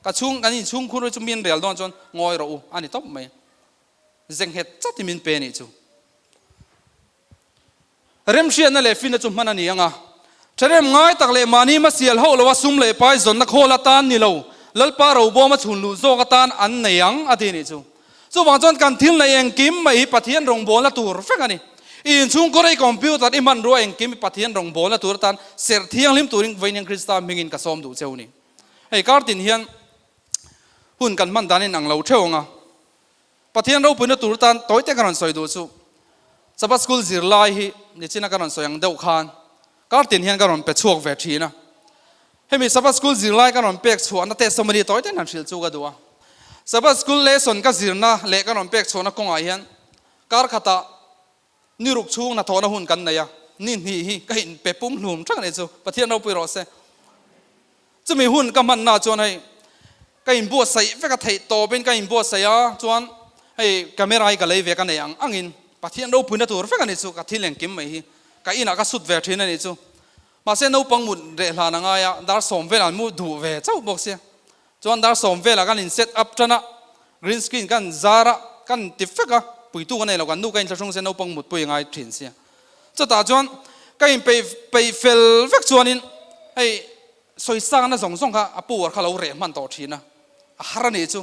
ka chhung kan inchhung khur chu mi an rel dawn chuan ngawi rawh u a ni tawp mai, ze nghet chatin min pe nih chu. Remhriatna leh finna chu hman a ni ang a, tharem ngai tak leh mahni hmasial hauh loa sum leh pai zawnna khawl atan ni lo, Lalpa robawma chhun luh zawk atan an nei ang, a ti nih chu. Chuvang chuan kan thil neih engkim mai hi Pathian rawngbawlna tur vek a ni. I inchhungkawr i computer i hmanrua engkim hi Pathian rawngbawlna tur atan serh thianghlim turin Vawiin Krista hmingin ka sawm duh cheu ni. Hei kartin hian hun kan hman dan in ang lo theuh ang a. Pathian ropuina tur tan tawi te ka rawn sawi duh chu. Sabbath School zirlai hi nichina ka rawn sawi ang deuh khan kar tin hian ka rawn pe chhuak ve thin a. Hemi Sabbath School zirlai ka rawn pek chhuahna testimony tawi ten han hrilh chu ka duh a. Sabbath School lesson ka zirna leh ka rawn pek chhuahna kawngah hian kar khatah ni ruk chhung hnathawhna hun kan nei a, ni hnih hi ka inpe pum hlum thak a nih chu, Pathian ropui rawh se. Chumi hun ka hmanna chuan hei ka inbuatsaih vek a, theih tawpin ka inbuatsaih a, chuan hei camera hi ka lei ve ka nei ang angin Pathian ropuina tur vek a nih chu, ka thil engkim mai hi ka inah ka sut ve thin a nih chu. Mahse naupang mut reh hlan a ngai a, dar sawm velah an mu duh ve chauh bawk sia. Chuan dar sawm velah kan in set up tan a, green screen kan zar a, kan ti fek a, puitu ka nei lo, kan nu ka inthlahrung sia naupang mutpui a ngai thin sia. Chutah chuan ka in peih peih fel vek chuanin hei sawisakna zawng zawng kha a power kha lo reh hman tawh thin a, a har a nih chu.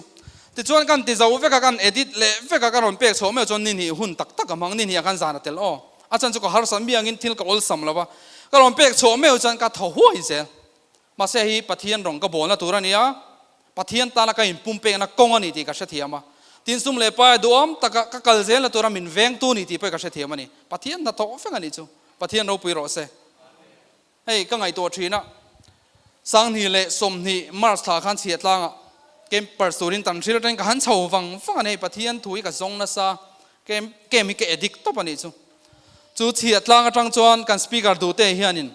Tichuan kan ti zo vek a, kan edit leh vek a, ka rawn pek chhuah meuh chuan ni hnih hun tak tak a hmang, ni hnih ah khan zan a tel aw. A chan chu ka harsat miangin thil ka awlsam lo va, ka rawn pek chhuah meuh chuan ka thaw huai zel. Mahse hei Pathian rawng ka bawlna tur a ni a, Pathian tana ka inpumpekna kawng a ni tih ka hrethiam a. Tin sum leh pai duhawm taka ka kal zelna tura min vengtu ni tih pawh ka hrethiam a ni. Pathian hnathawh vek a nih chu. Pathian ropui rawh se. Hei ka ngaihtuah thin a, 2020 March thla khan chhiah tlangah campers turin tan hril atangin ka han chho vang vang a ni. Hei Pathian thu hi ka zawng nasa, camp hi ka addict tawp a nih chu. Chu chhiah tlang atang chuan kan speaker duhte hianin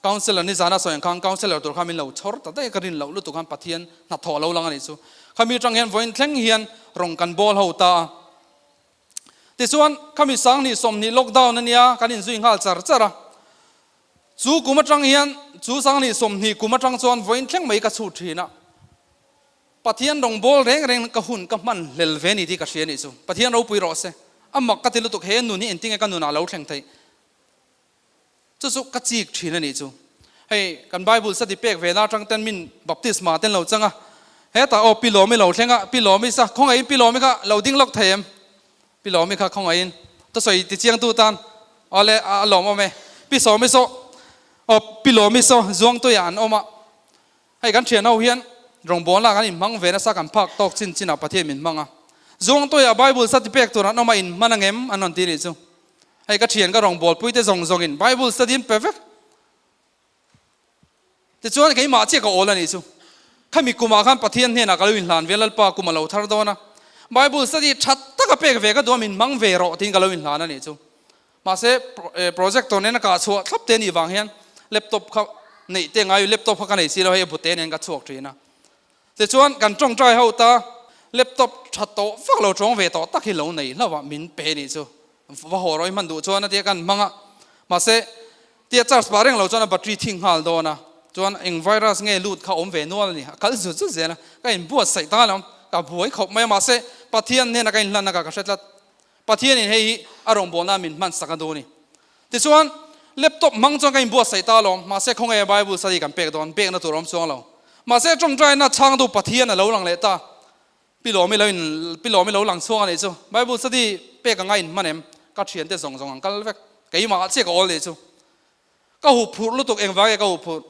Councillor nizana sawi ang khan Councillor tur kha min lo chhawr ta daih a, ka rin loh lutuk khan Pathian hnathawh a lo lang a nih chu. Khami atang hian vawiin thleng hian rawn kan bawl ho ta a. Tichuan khami 2020 lockdown a nia kan inzui nghal char char a. Chu kum atang hian chu 2020 kum atang chuan vawiin thleng mai ka chhut thin a. Pathian rawngbâwl reng reng ka hun ka hman hlel ve ni tih ka hria nih chu. Pathian ropui rawh se. A mak ka ti lutuk he nun hi engtinge ka nunah lo thleng theih. Chu chu ka chîk ṭhin a nih chu. Hei kan Bible study pek ve na aṭang ten min baptisma ten lo chang a. Hetah aw Pi Lawmi lo thleng a, Pi Lawmi sa khawngaihin Pi Lawmi kha lo ding lawk thei em? Pi Lawmi kha khawngaihin thusawi tichiangtu tan awle a lawmawm e. Pi Sawmi saw aw Pi Lawmi saw Zuangtuiah an awm a. Hei kan thian ho hian rawngbawlna kan inhmang ve nasa kan phak tawk chin chinah Pathian min hmang a. Zuangtuiah Bible study pek tur an awm a inhman ang em an rawn ti nih chu. Hei ka thian ka rawngbawlpui te zawng zawngin Bible study an pe vek. Tichuan keimah chiah ka awl a nih chu. Khami kumah khan Pathian hnenah ka lo inhlan ve Lalpa kum a lo thar dawn a. Bible study tha taka pek ve ka duh a min hmang ve rawh tiin ka lo inhlan a nih chu. Mahse, projector nen a kah chhuah thlap te anih vang hian laptop kha neih te ngai laptop kha ka nei si lo hei a bute nen ka chhuak thin a. Tichuan kan tawngtai ho ta laptop tha tawh vak lo tawng ve tawh tak hi lo nei hlauh a min pe nih chu va haw rawih hman duh chuan a tia kan hmang a. Mahse, tia charge pah reng lo chuan a battery thing nghal dawn a. Chuan eng virus nge lut kha awm ve nual a ni a kal zut zut zel a. Ka inbuatsaih ta lo ka buai khawp mai a mahse Pathian hnena ka inhlanna ka ka hre tlat. Pathianin hei hi a rawngbawlna min hman sak a duh a ni. Tichuan, laptop hmang chuan ka inbuatsaih ta alawm, mahse khawngaih Bible study kan pek dawn, pekna tur a awm chuang lo. Mahse tawngtaina chhangtu Pathian a lo lang leh ta. Pi Lawmi lo in, Pi Lawmi lo lang chhuang a nih chu. Bible study pek anga inhman em? Ka thiante zawng zawng an kal vek. Keimah chiah ka awl nih chu. Ka huh phurh lutuk, engvang nge ka huh phurh?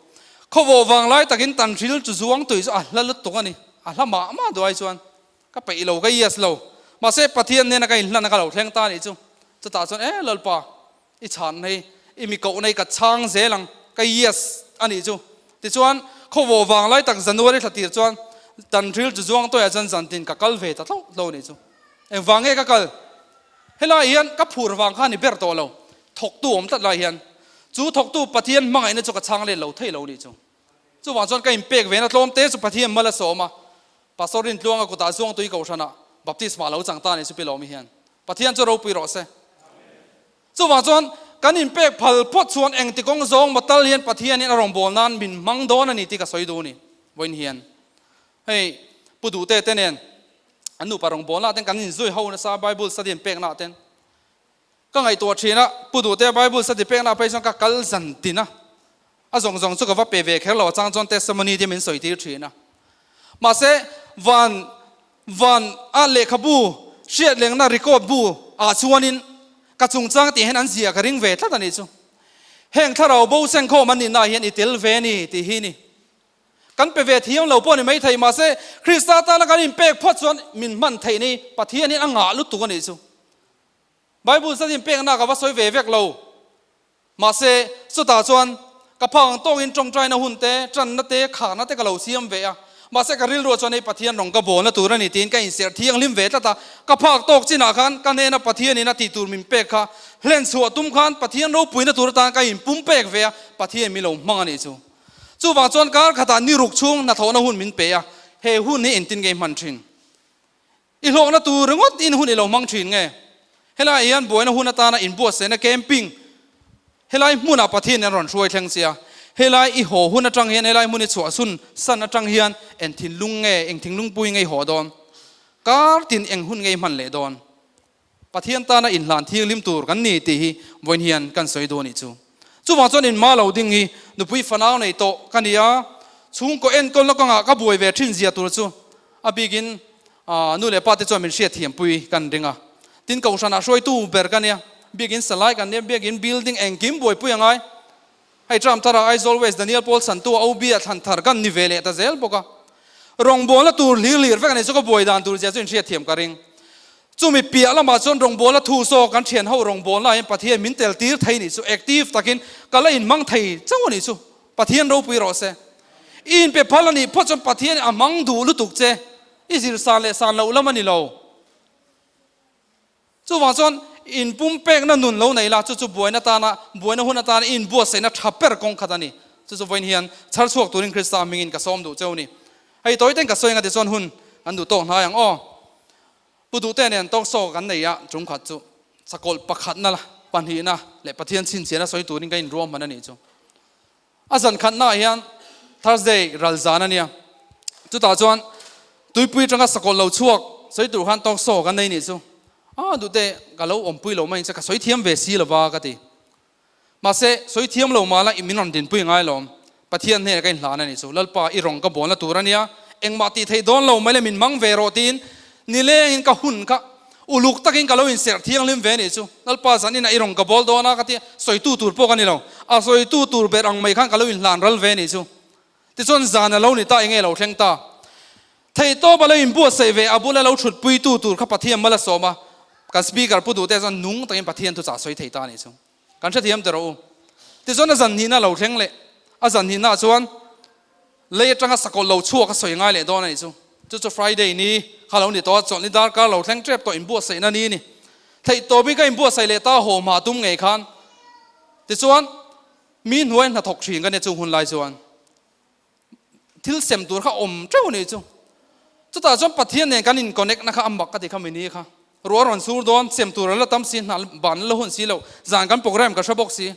Khawvawh vang lai takin tanhril chu zuang tui chu a hla lutuk a ni. A hla mah mah duai chuan ka peih lo, ka yes lo. Mahse Pathian hnena ka inhlan a ka lo thleng ta anih chu. Chutah chuan, E Lalpa, i chhan nei, i mi koh nei ka chhang zel ang, ka yes a nih chu. Tichuan, khawvawh vang lai tak January thla tir chuan tanhril chu zuang tawihah chuan zantin ka kal ve ta thlauh thlauh a nih chu. Engvang nge ka kal? Helai hian ka phur vang kha ni ber tawh lo, thawktu awm tlat lai hian chu thawktu Pathian hmangaihna chu ka chhang let lo thei lo nih chu. Chuvang chuan ka inpek ve na tlawm te chu Pathian mal a sawm a, Pastor Rintluanga kutah Zuangtui Kohhranah baptisma a lo chang ta nih chu Pi Lawmi hian. Pathian chu ropui rawh se. Chuvang chuan kan inpek phal phawt chuan engti kawng zawng maw tal hian Pathianin a rawngbâwl nan min hmang dawn a ni tih ka sawi duh a ni. Vawiin hian hei Pu Duhte te nen An nupa rawngbawlna ten kan inzui ho nasa Bible study an pekna ten ka ngaihtuah thin a, Pu Duhtea Bible study pekna phei chuan ka kal zan tin a, a zawng zawng chu ka va pe ve kher lo a chang chuan testimony te min sawi tir thin a. Mahse van van a lehkhabu hriat lengna record bu ah chuanin ka chungchang tih hian an zia ka ring ve tlat a nih chu. Heng thlarau bo sengkhawm an nihna ah hian i tel ve a ni tih hi ni. Kan pe ve thiam lo pawh a ni maithei, mahse Krista tana kan inpek phawt chuan min hman theih ni, Pathianin a ngah lutuk a nih chu. Bible zat in pekna ka va sawi ve vek lo. Mahse, chutah chuan ka phak ang tawkin tawngtaina hun te, tanna te, khahna te ka lo siam ve a. Mahse, ka rilruah chuan hei Pathian rawng ka bawlna tur a ni tiin ka inserh thianghlim ve tlat a. Ka phak tawk chinah khan ka hnena Pathianin a tih tur min pek kha hlen chhuah tum khan Pathian ropuina tur atan ka inpum pek ve a, Pathian min lo hmang a nih chu. Chuvang chuan kar khatah ni ruk chhung hnathawhna hun min pe a, he hun hi engtin nge i hman thin? I hlawkna tur ringawt in hun i lo hmang thin nge? Helaiah hian buaina hun atana inbuatsaihna camping helai hmunah Pathian in a rawn hruai thleng che a. Helai i haw hun atang hian helai hmun i chhuahchhun san atang hian eng thinlung nge, eng thinglungpui nge i haw dawn? Kar tin eng hun nge i hman leh dawn? Pathian tana inhlan thianghlim tur kan ni tih hi vawiin hian kan sawi duh a nih chu. Chuvang chuan inma lo ding hi nupui fanau nei tawh ka ni a, chhungkaw enkawlna kawngah ka buai ve thin zia tur chu a bikin nu leh pa te chuan min hriatthiampui kan ring a. Tin, kohhranah hruaitu ber ka nia, biakin salai kan nia, biakin building engkim buaipui a ngai. Hei Trump thara Aizawl West Daniel Paul Santu a OB ah thlan thar kan ni ve leh ta zel bawk a. Rawngbawlna tur hlir hlir vek a nei chu ka buai dan tur zia chu inhriatthiam ka ring. Chumi piah lamah chuan rawngbawlna thu saw kan thian ho rawngbawlna ah hian Pathian min tel tir thei nih chu active takin ka la inhmang thei chauh a nih chu. Pathian ropui rawh se. I inpe phal a nih phawt chuan Pathian a hmang duh lutuk che. I zir san leh san loh lam a ni lo. Chuvang chuan inpumpekna nun lo nei la, chu chu buaina tana, buaina hun atana i inbuatsaihna tha ber kawng khat a ni. Chu chu vawiin hian chhar chhuak turin Krista hmingin ka sawm duh cheu ni. Hei tawi ten ka sawi anga tichuan hun an duh tawk hnai ang aw. Pu Duhte nen talk show kan nei a, chung khat chu sakawlh pakhatna la, pahnihna leh Pathian chhinchhiahna sawi turin ka inruahman a nih chu. A zan khatnaah hian Thursday ral zan a nia. Chutah chuan tuipui atanga sakawlh lo chhuak sawi tur khan talk show kan nei nih chu. A duhte ka lo awmpui lo mai che ka sawi thiam ve si lova ka ti. Mahse sawi thiam lo mah la i min rawn dinpui ngai lawm. Pathian hnenah ka inhlan a nih chu. Lalpa i rawng ka bawnna tur a nia. Engmah tih theih dawn lo mai le min mang ve rawh tiin nilengin ka hun kha Uluk takin ka lo inserh thianghlim ve nih chu. Lalpa zanin ah i rawn ka bawl dawn a ka ti a, sawitu tur pawh ka ni lo. A sawitu tur ber ang mai khan ka lo inhlan ral ve nih chu. Tichuan zan a lo ni ta enge lo thleng ta. Theihtawp a lo inbuatsaih ve a bula lo thutpuitu tur kha Pathian mal a sawm a, kan speaker pu duhte chuan nung takin Pathian thuchah sawi thei ta nih chu. Kan hrethiam ta rawh u. Tichuan a zan hnihna lo thleng leh a zan hnihna ah chuan Lei atanga sakawlh lo chhuak a sawi ngai leh dawn a nih chu. Chu chu Friday ni kha lo ni tawh a, chawlhni darkar lo thleng tep tawh inbuatsaihna ni a ni. Theih tawpin ka inbuatsaih leh ta haw hma tum ngei khan. Tichuan, mi hnuai hnathawk thin ka nia chung hun lai chuan thil sem tur kha awm teuh a nih chu. Chutah chuan Pathian nen kan in connect na kha a mak ka ti kha mini kha. Ruah a rawn sur dawn, sem tur an la tam si, hna ban la hun si lo, zan kan program ka hre bawk si.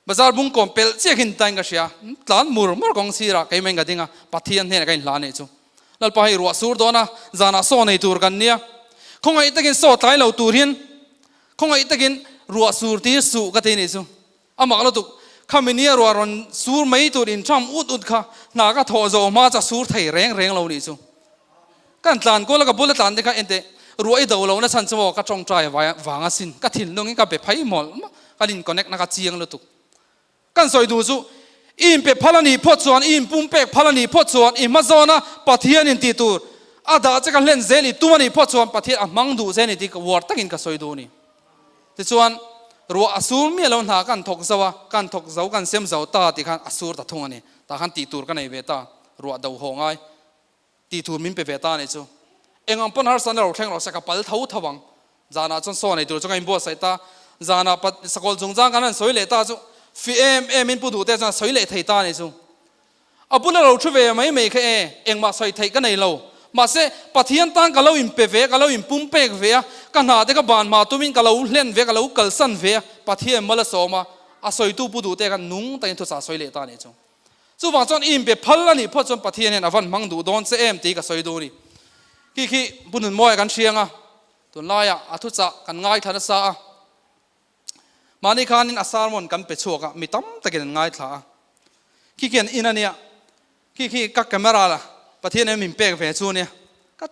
Bazar bung kawm pelh chiah khin tain ka hria, tlan mur mur kawng sirah keimah in ka ding a, Pathian hnenah ka inhla anih chu. Lalpa hei ruah sur dawn a, zanah saw nei tur kan nia. Khawngaih takin saw tlai lo tur hian khawngaih takin ruah sur tir suh ka ti anih chu. A mak lutuk, khami nia ruah rawn sur mai tur intham ut ut kha hna ka thawh zawh hma chu a sur thei reng reng lo anih chu. Kan tlan kual a ka bula tlan te kha ente ruah i do lo na chhan chu maw ka tawngtai vang a sin ka thinlung in ka be phai mawlh mawlh kan in connect na ka chiang lutuk kan sawi duh chu i in pe phal a nih phawt chuan i in pum pek phal a nih phawt chuan i hma zawn a Pathian in tih tur a dah che ka hlen zel i tum a nih phawt chuan Pathian a hmang duh che a ni tih uar takin ka sawi duh a ni tichuan ruah a sur miah lo hna kan thawk zo a kan thawk zo kan sem zo ta tih khan a sur ta thung a ni tah khan tih tur ka nei ve ta ruah do haw ngai Tih tur min pe ve ta a nih chu. Eng ang pawn harsa na lo thleng rawh se ka pal tho tho ang. Zanah chuan saw nei tur chu ka inbuatsaih ta. Zanah pa sakawlh chungchang kan han sawi leh ta chu fi em em in pu duh te chuan a sawi leh thei ta a nih chu. A bula lo thu ve mai mai kha e, engmah sawi theih ka nei lo. Mahse, Pathian tan ka lo inpe ve a, ka lo inpumpek ve a, ka hna te ka ban hma tumin ka lo hlen ve a, ka lo kalsan ve a, Pathian mal a sawm a, a sawitu pu duh te khan nung takin thuchah a sawi leh ta a nih chu. Chuvang chuan i inpe phal a nih phawt chuan Pathian hian a van hmang duh dawn che em tih ka sawi duh a ni. Khi khi bu nun mawiah kan hriang a, tunlaiah a thuchah kan ngaithla nasa a. Mahni khanin a sermon kan pe chhuak a, mi tam takin an ngaithla a. Khi khi an in a nia, khi khi ka camera la Pathian hian min pek ve chu a nia, ka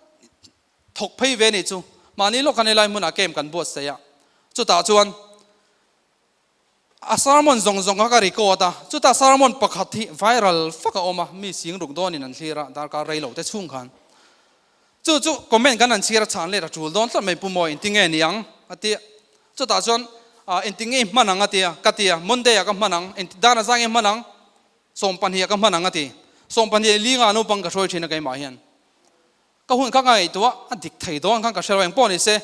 thawk phei ve a nih chu. Mahni lawk khan helai hmunah camp kan buatsaih a, chutah chuan A sermon zawng zawng kha ka record a, chutah sermon pakhat hi viral fak a awm a, mi sing ruk dawnin an thlir a, darkar rei lo te chhung khan. Chu chu comment kan han chhiar a chhan let a tul dawn tlat mai Pu Mawi, engtin nge ni ang? a ti a. Chutah chuan engtin nge i hman ang a ti a, ka ti a, Monday ah ka hman ang, engti dan a zang nge hman ang, sawmpahnih ah ka hman ang a ti. Sawmpahnih leh linga naupang ka hruai thin a keimah hian. Ka hun kha ka ngaihtuah a dik thei dawn khan ka hre lo engpawh ni se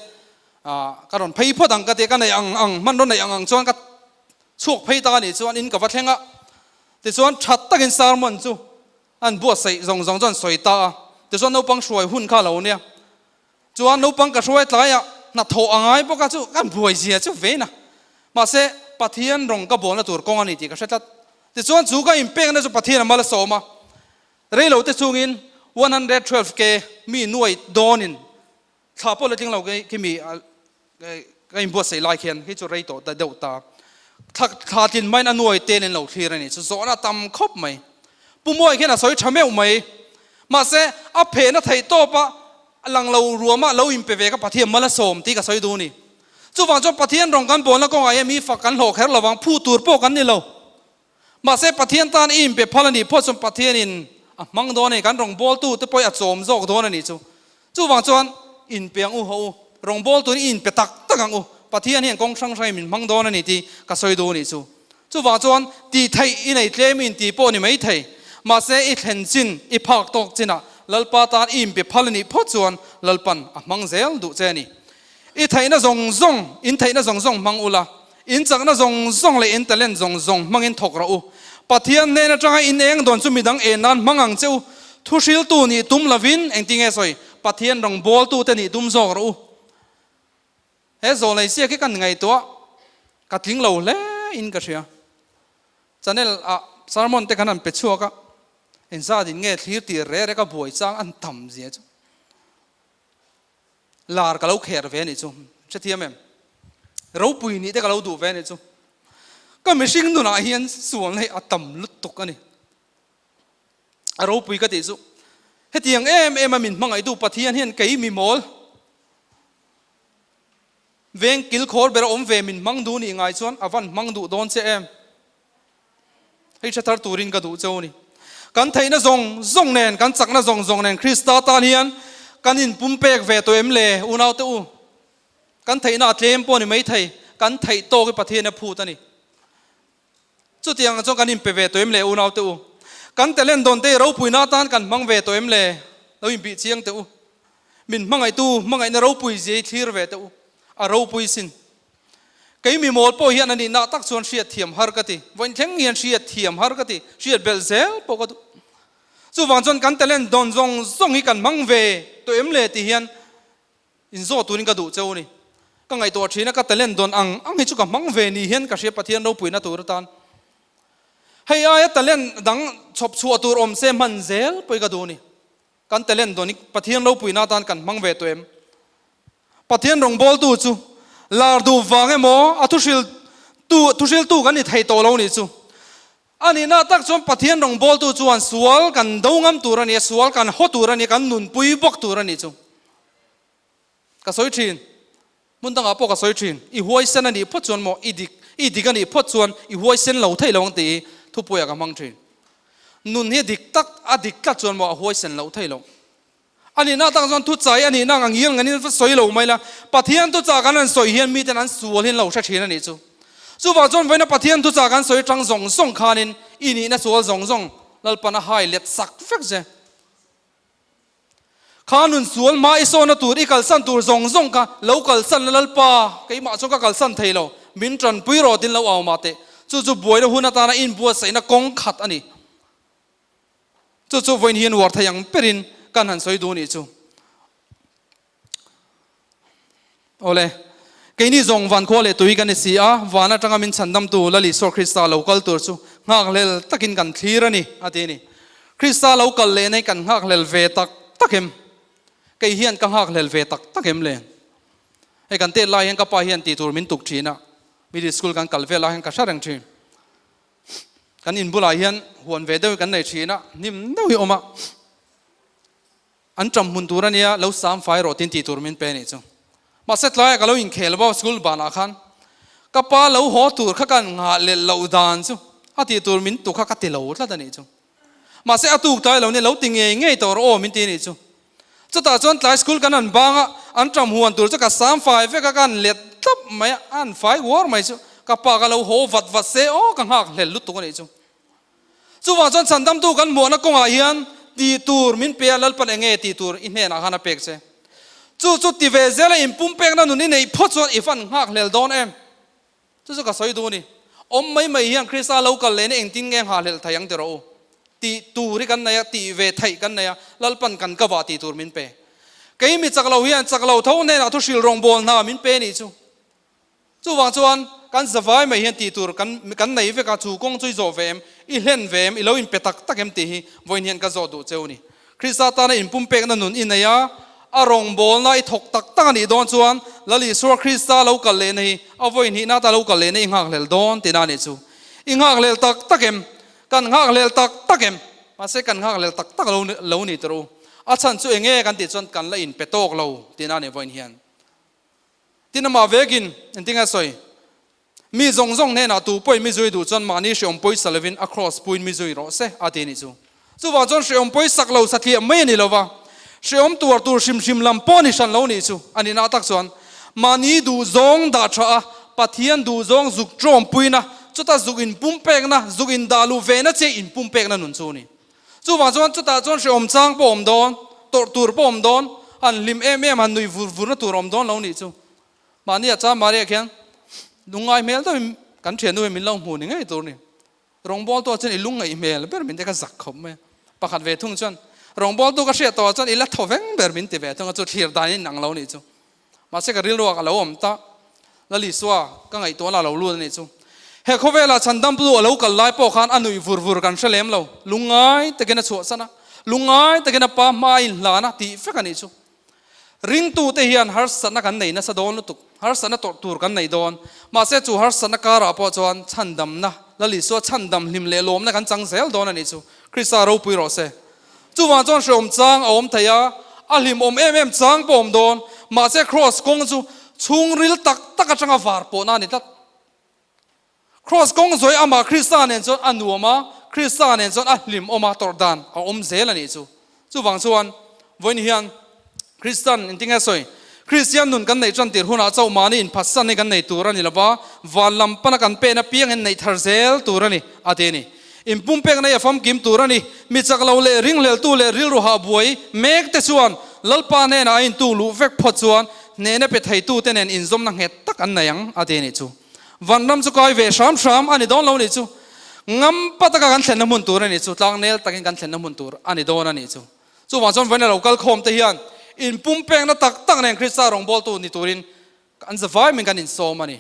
ka rawn phei phawt ang ka ti a, ka neih ang ang hmanraw neih ang ang chuan ka chhuak phei tak a nih chuan in ka va thleng a, tichuan that takin sermon chu an buatsaih zawng zawng chuan sawi ta a, tichuan naupang hruai hun kha a lo nia. Chuan naupang ka hruai tlaiah hnathawh a ngai bawk a chu ka buai zia chu vein a, mahse Pathian rawng ka bawlna tur kawng a ni tih ka hre tlat. Tichuan chu ka inpekna chu Pathian a mal a sawm a, reilo te chungin 112 ke mi nuai dawnin thla pawh la tling lo khi mi ka inbuatsaih lai khian hei chu rei tawh ta deuh ta. Thla thla tlin maiin a nuai tel in lo thlir a ni. Chu zawhna a tam khawp mai. Pu Muai khian a sawi tha meuh mai. Mahse a phehna theih tawp a lang lo ruama lo inpe ve ka Pathian mal a sawm tih ka sawi duh a ni. Chuvang chuan Pathian rawng kan bawlna kawngah hian mi fak kan hlawh kher lo vang, phu tur pawh kan ni lo. Mahse Pathian tan i inpe phal a nih phawt chuan Pathianin a hmang dawn a ni, kan rawngbawltu te pawhin a chawm zawk dawn a nih chu. Chuvang chuan inpe ang u haw u, rawngbawltuin i inpe tak tak ang u, Pathian hian kawng hrang hrangin min hmang dawn a ni tih ka sawi duh a nih chu. Chuvang chuan tih theih i nei tlem i inti pawh a ni maithei, mahse i thlen chin, i phak tawk chinah Lalpa tan i inpe phal a nih phawt chuan Lalpan a hmang zel duh che a ni. I theihna zawng zawng, in theihna zawng zawng hmang ula, in chakna zawng zawng leh in talent zawng zawng hmangin thawk rawh u. Pathian hnen atanga in eng dawn chu midang en nan hmang ang che u. Thuhriltu nih tum lovin engtin nge sawi? Pathian rawngbawltute nih tum zawk rawh u. He zawlnei ziak hi kan ngaihtuah ka tling lo hle in ka hria. Channel ah sermon te kan han pe chhuak a, engzat in nge thlir tir reh rek a buai chang an tam zia chu. Lar ka lo kher ve anih chu, hrethiam em? Ropui nih te ka lo duh ve anih chu. Ka mihring nunah hian sualna hi a tam lutuk a ni. A ropui ka tih chu, hetiang em em a min hmangaihtu Pathian hian kei mi mawl, veng kilkhawr ber a awm ve min hmang duh nih ngai chuan a van hmang duh dawn che em? Hei hre thar turin ka duh cheu a ni. Kan theihna zawng zawng nen, kan chakna zawng zawng nen Krista tan hian kan inpumpek ve tawh em le, unaute u? Kan theihna a tlem pawh a ni maithei, kan theih tawk hi Pathian a phut a ni. Chutiang chuan kan inpe ve tawh em le, unaute u? Kan talent dawn te hi ropuina atan kan hmang ve tawh em le? Lo inbih chiang teh u. Min hmangaihtu hmangaihna ropui zia hi thlir ve teh u. A ropui sin. Kei mi mawl pawh hian a nihna tak chuan hriat thiam har ka ti. Vawiin thleng hian hriat thiam har ka ti. Hriat belh zel pawh ka duh. Chuvang chuan kan talent dawn zawng zawng hi kan hmang ve tawh em le tih hian inzawh turin ka duh cheu a ni. Ka ngaihtuah thin a, ka talent dawn ang ang hi chu ka hmang ve ni hian ka hria Pathian ropuina tur atan. Hei aia talent dang chhawp chhuah tur awm se hman zel pawh hi ka duh a ni. Kan talent dawn hi Pathian ropuina atan kan hmang ve tawh em? Pathian rawngbawltu chu lar duh vang emaw a thuhril tu thuhriltu kan ni thei tawh lo nih chu. A nihna tak chuan Pathian rawngbawltu chuan sual kan do ngam tur a ni a, sual kan haw tur a ni a, kan nunpui bawk tur a nih chu. Ka sawi thin, hmun dangah pawh ka sawi thin, i huaisen a nih phawt chuan maw, i dik, i dik a nih phawt chuan i huaisen lo thei lo ang tih hi thupuiah ka hmang thin. Nun hi a dik tak, a dik tlat chuan maw a huaisen lo thei lo. A nihna atang chuan thuchai a nihna ang angil nganin va sawi lo mai la, Pathian thuchah kan han sawi hian miten an sual hian lo hre thin a nih chu. Chuvang chuan vawiina Pathian thuchah kan sawi atang zawng zawng khanin i nihna sual zawng zawng Lalpan a hai let sak vek che. Kha nun sual hma i sawna tur i kalsan tur zawng zawng kha lo kalsan la Lalpa, keimah chuan ka kalsan thei lo, min tanpui rawh tin lo au mah teh. Chu chu buaina hun atana inbuatsaihna kawng khat a ni. Chu chu vawiin hian uar thei ang berin kan han sawi duh nih chu. Awle, keini zawng van khua leh tui kan ni si a, van atanga min chhandamtu Lal Isua Krista lo kal tur chu nghakhlel takin kan thlir a ni, a ti a ni. Krista lo kal leh nei kan nghakhlel ve tak tak em? Kei hian ka nghakhlel ve tak tak em le? Hei kan tet lai hian ka pa hian tih tur min tuk thin a, middle school kan kal vel ah hian ka hre reng thin. Kan in bulah hian huan ve deuh hi kan nei thin a, hnim deuh hi a awm a. An ṭam hmun tur a nia, lo sam fai rawh tin tih tur min pe nih chu. Mahse tlaiah ka lo inkhel bawk school banah khan ka pa lo haw tur kha kan nghah leh loh dan chu a tih tur min tuk kha ka ti lo tlat a nih chu. Mahse a tuk tlai lo nia lo ti ngei ngei tawh rawh aw min ti nih chu. Chutah chuan tlai school kan han bang a, an ṭam huan tur chu ka sam fai vek a, ka han let tlap mai a, a han fai uar mai chu. Ka pa ka lo haw vat vat se aw ka nghak hlel lutuk a nih chu. Chuvang chuan chhandamtu kan hmuahna kawngah hian tih tur min pe a, Lalpan enge tih tur i hnenah khan a pek che. Chu chu ti ve zel a inpumpekna nun i neih phawt chuan i van nghak hlel dawn em? Chu chu ka sawi duh a ni. Awm mai mai hian Krista lo kal lehna engtin nge nghahhlelh thei ang ti rawh u. Tih tur hi kan nei a, tih ve theih kan nei a, Lalpan kan ka vah tih tur min pe. Kei mi chak lo hian chak lo tho hnenah thu hrilh rawngbâwl hna min pe nih chu. Chuvang chuan kan zavai mai hian tih tur kan kan nei vek a, chu kawng chu i zawh ve em, i hlen ve em, i lo inpe tak tak em tih hi vawiin hian ka zawh duh cheu a ni. Krista tana inpumpekna nun i nei a, a rawngbawlna i thawk tak tak a nih dawn chuan Lal Isua Krista lo kal lehna hi a vawi hnihna ata lo kal lehna i nghakhlel dawn tihna a nih chu. I nghakhlel tak tak em? Kan nghakhlel tak tak em? Mahse kan nghakhlel tak tak lo lo ni tawh u. A chhan chu enge kan tih chuan kan la inpe tawk lo tihna a nih vawiin hian. Tin amah vekin engtin nge a sawi? Mi zawng zawng hnenah tu pawhin mi zui duh chuan mahni hreawm pawisa lovin a kraws puiin mi zui rawh se a ti a nih chu. Chuvang chuan hreawm pawisak lo satliah mai a ni lo va, hreawm tuar tur hrim hrim lam pawh a ni hran lo nih chu. A nihna tak chuan mahni duh zawng dah tha a, Pathian duh zawng zuk tawm puina, chuta zuk inpumpekna, zuk indah luh vehna che inpumpekna nun chu a ni. Chuvang chuan chutah chuan hreawm chang pawh a awm dawn, tawrh tur pawh a awm dawn, han hlim em em, han nui vur vurna tur a awm dawn lo nih chu. Mahni a chang Maria khian lungngai hmel deuhin kan thiannu hi min lo hmu ni ngei tur ni. Rawngbawltu ah chuan i lungngaih hmel ber min ti ka zak khawp mai a. Pakhat ve thung chuan rawngbawltu ka hriat tawh ah chuan i la thaw veng ber min ti ve thung a, chu thlir dan in ang lo nih chu. Mahse ka rilru ah ka lo awm ta, Lal Isua ka ngaihtuahna a lo lut a nih chu. He khawvelah chhandamtu a lo kal lai pawh khan a nuih vur vur kan hre lem lo, lungngai takin a chhuahsan a, lungngai takin a pa hma a inhlan a tih vek a nih chu. Ringtute hian harsatna kan nei nasa dawn lutuk, harsatna tawrh tur kan nei dawn. Mahse chu harsatna karah pawh chuan chhandamna, Lal Isua chhandam hlim leh lawmna kan chang zel dawn a nih chu. Krista ropui rawh se. Chuvang chuan hreawm chang a awm thei a, a hlimawm em em chang pawh a awm dawn. Mahse Kraws kawng chu chhungril tak tak atanga var pawhna a ni tlat. Kraws kawng zawi amah Krista nen chuan a nuam a, Krista nen chuan a hlimawm a, tawrh dan a awm zel a nih chu. Chuvang chuan vawiin hian Kristan engtin nge sawi? Kristian nun kan neih tan tir hunah chauh mahni inphatsan hi kan nei tur a ni lo va, van lam pana kan pen apiangin neih thar zel tur a ni, a ti a ni. Inpumpekna hi a famkim tur a ni. Mi chak lo leh ringhleltu leh rilru hah buai mek te chuan Lalpa hnenah a intu luh vek phawt chuan hnehna pe theitute nen inzawmna nghet tak an nei ang, a ti a nih chu. Vanram chu kai ve hram hram a ni dawn lo nih chu. Ngampa taka kan thlenna hmun tur a nih chu, tlangnel takin kan thlenna hmun tur a ni dawn a nih chu. Chuvang chuan vawiin a lo kal khawm te hian inpumpekna tak tak nen Krista rawngbawltu ni turin an zavai min kan insawm a ni.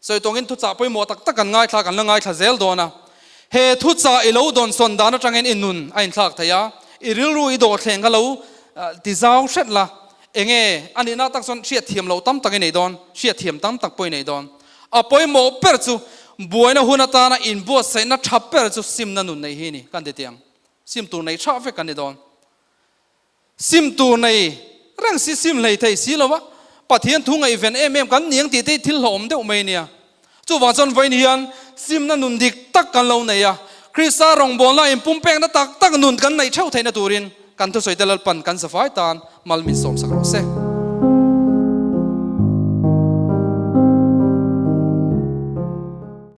Sawi tawngin thuchah pawimawh tak tak kan ngaithla kan la ngaithla zel dawn a. He thuchah i lo dawnsawn dan atangin i nun a inthlak thei a, i rilru i dawhthleng kha lo ti zau hret la. Enge a nihna tak chuan hriatthiam loh tam tak i nei dawn, hriatthiam tam tak pawh i nei dawn. A pawimawh ber chu buaina hun atana inbuatsaihna tha ber chu simna nun neih hi a ni kan ti tiang. Sim tur nei tha vek kan ni dawn. Sim tur nei reng si sim hlei thei si lo va, Pathian thu ngaihven em em kan ni ang tih te hi thil hlauhawm deuh mai nia. Chuvang chuan vawiin hian simna nun dik tak kan lo nei a, Krista rawngbawlna inpumpekna tak tak nun kan neih theuh theihna turin kan thusawi te Lalpan kan zavai tan mal min sawmsak rawh se.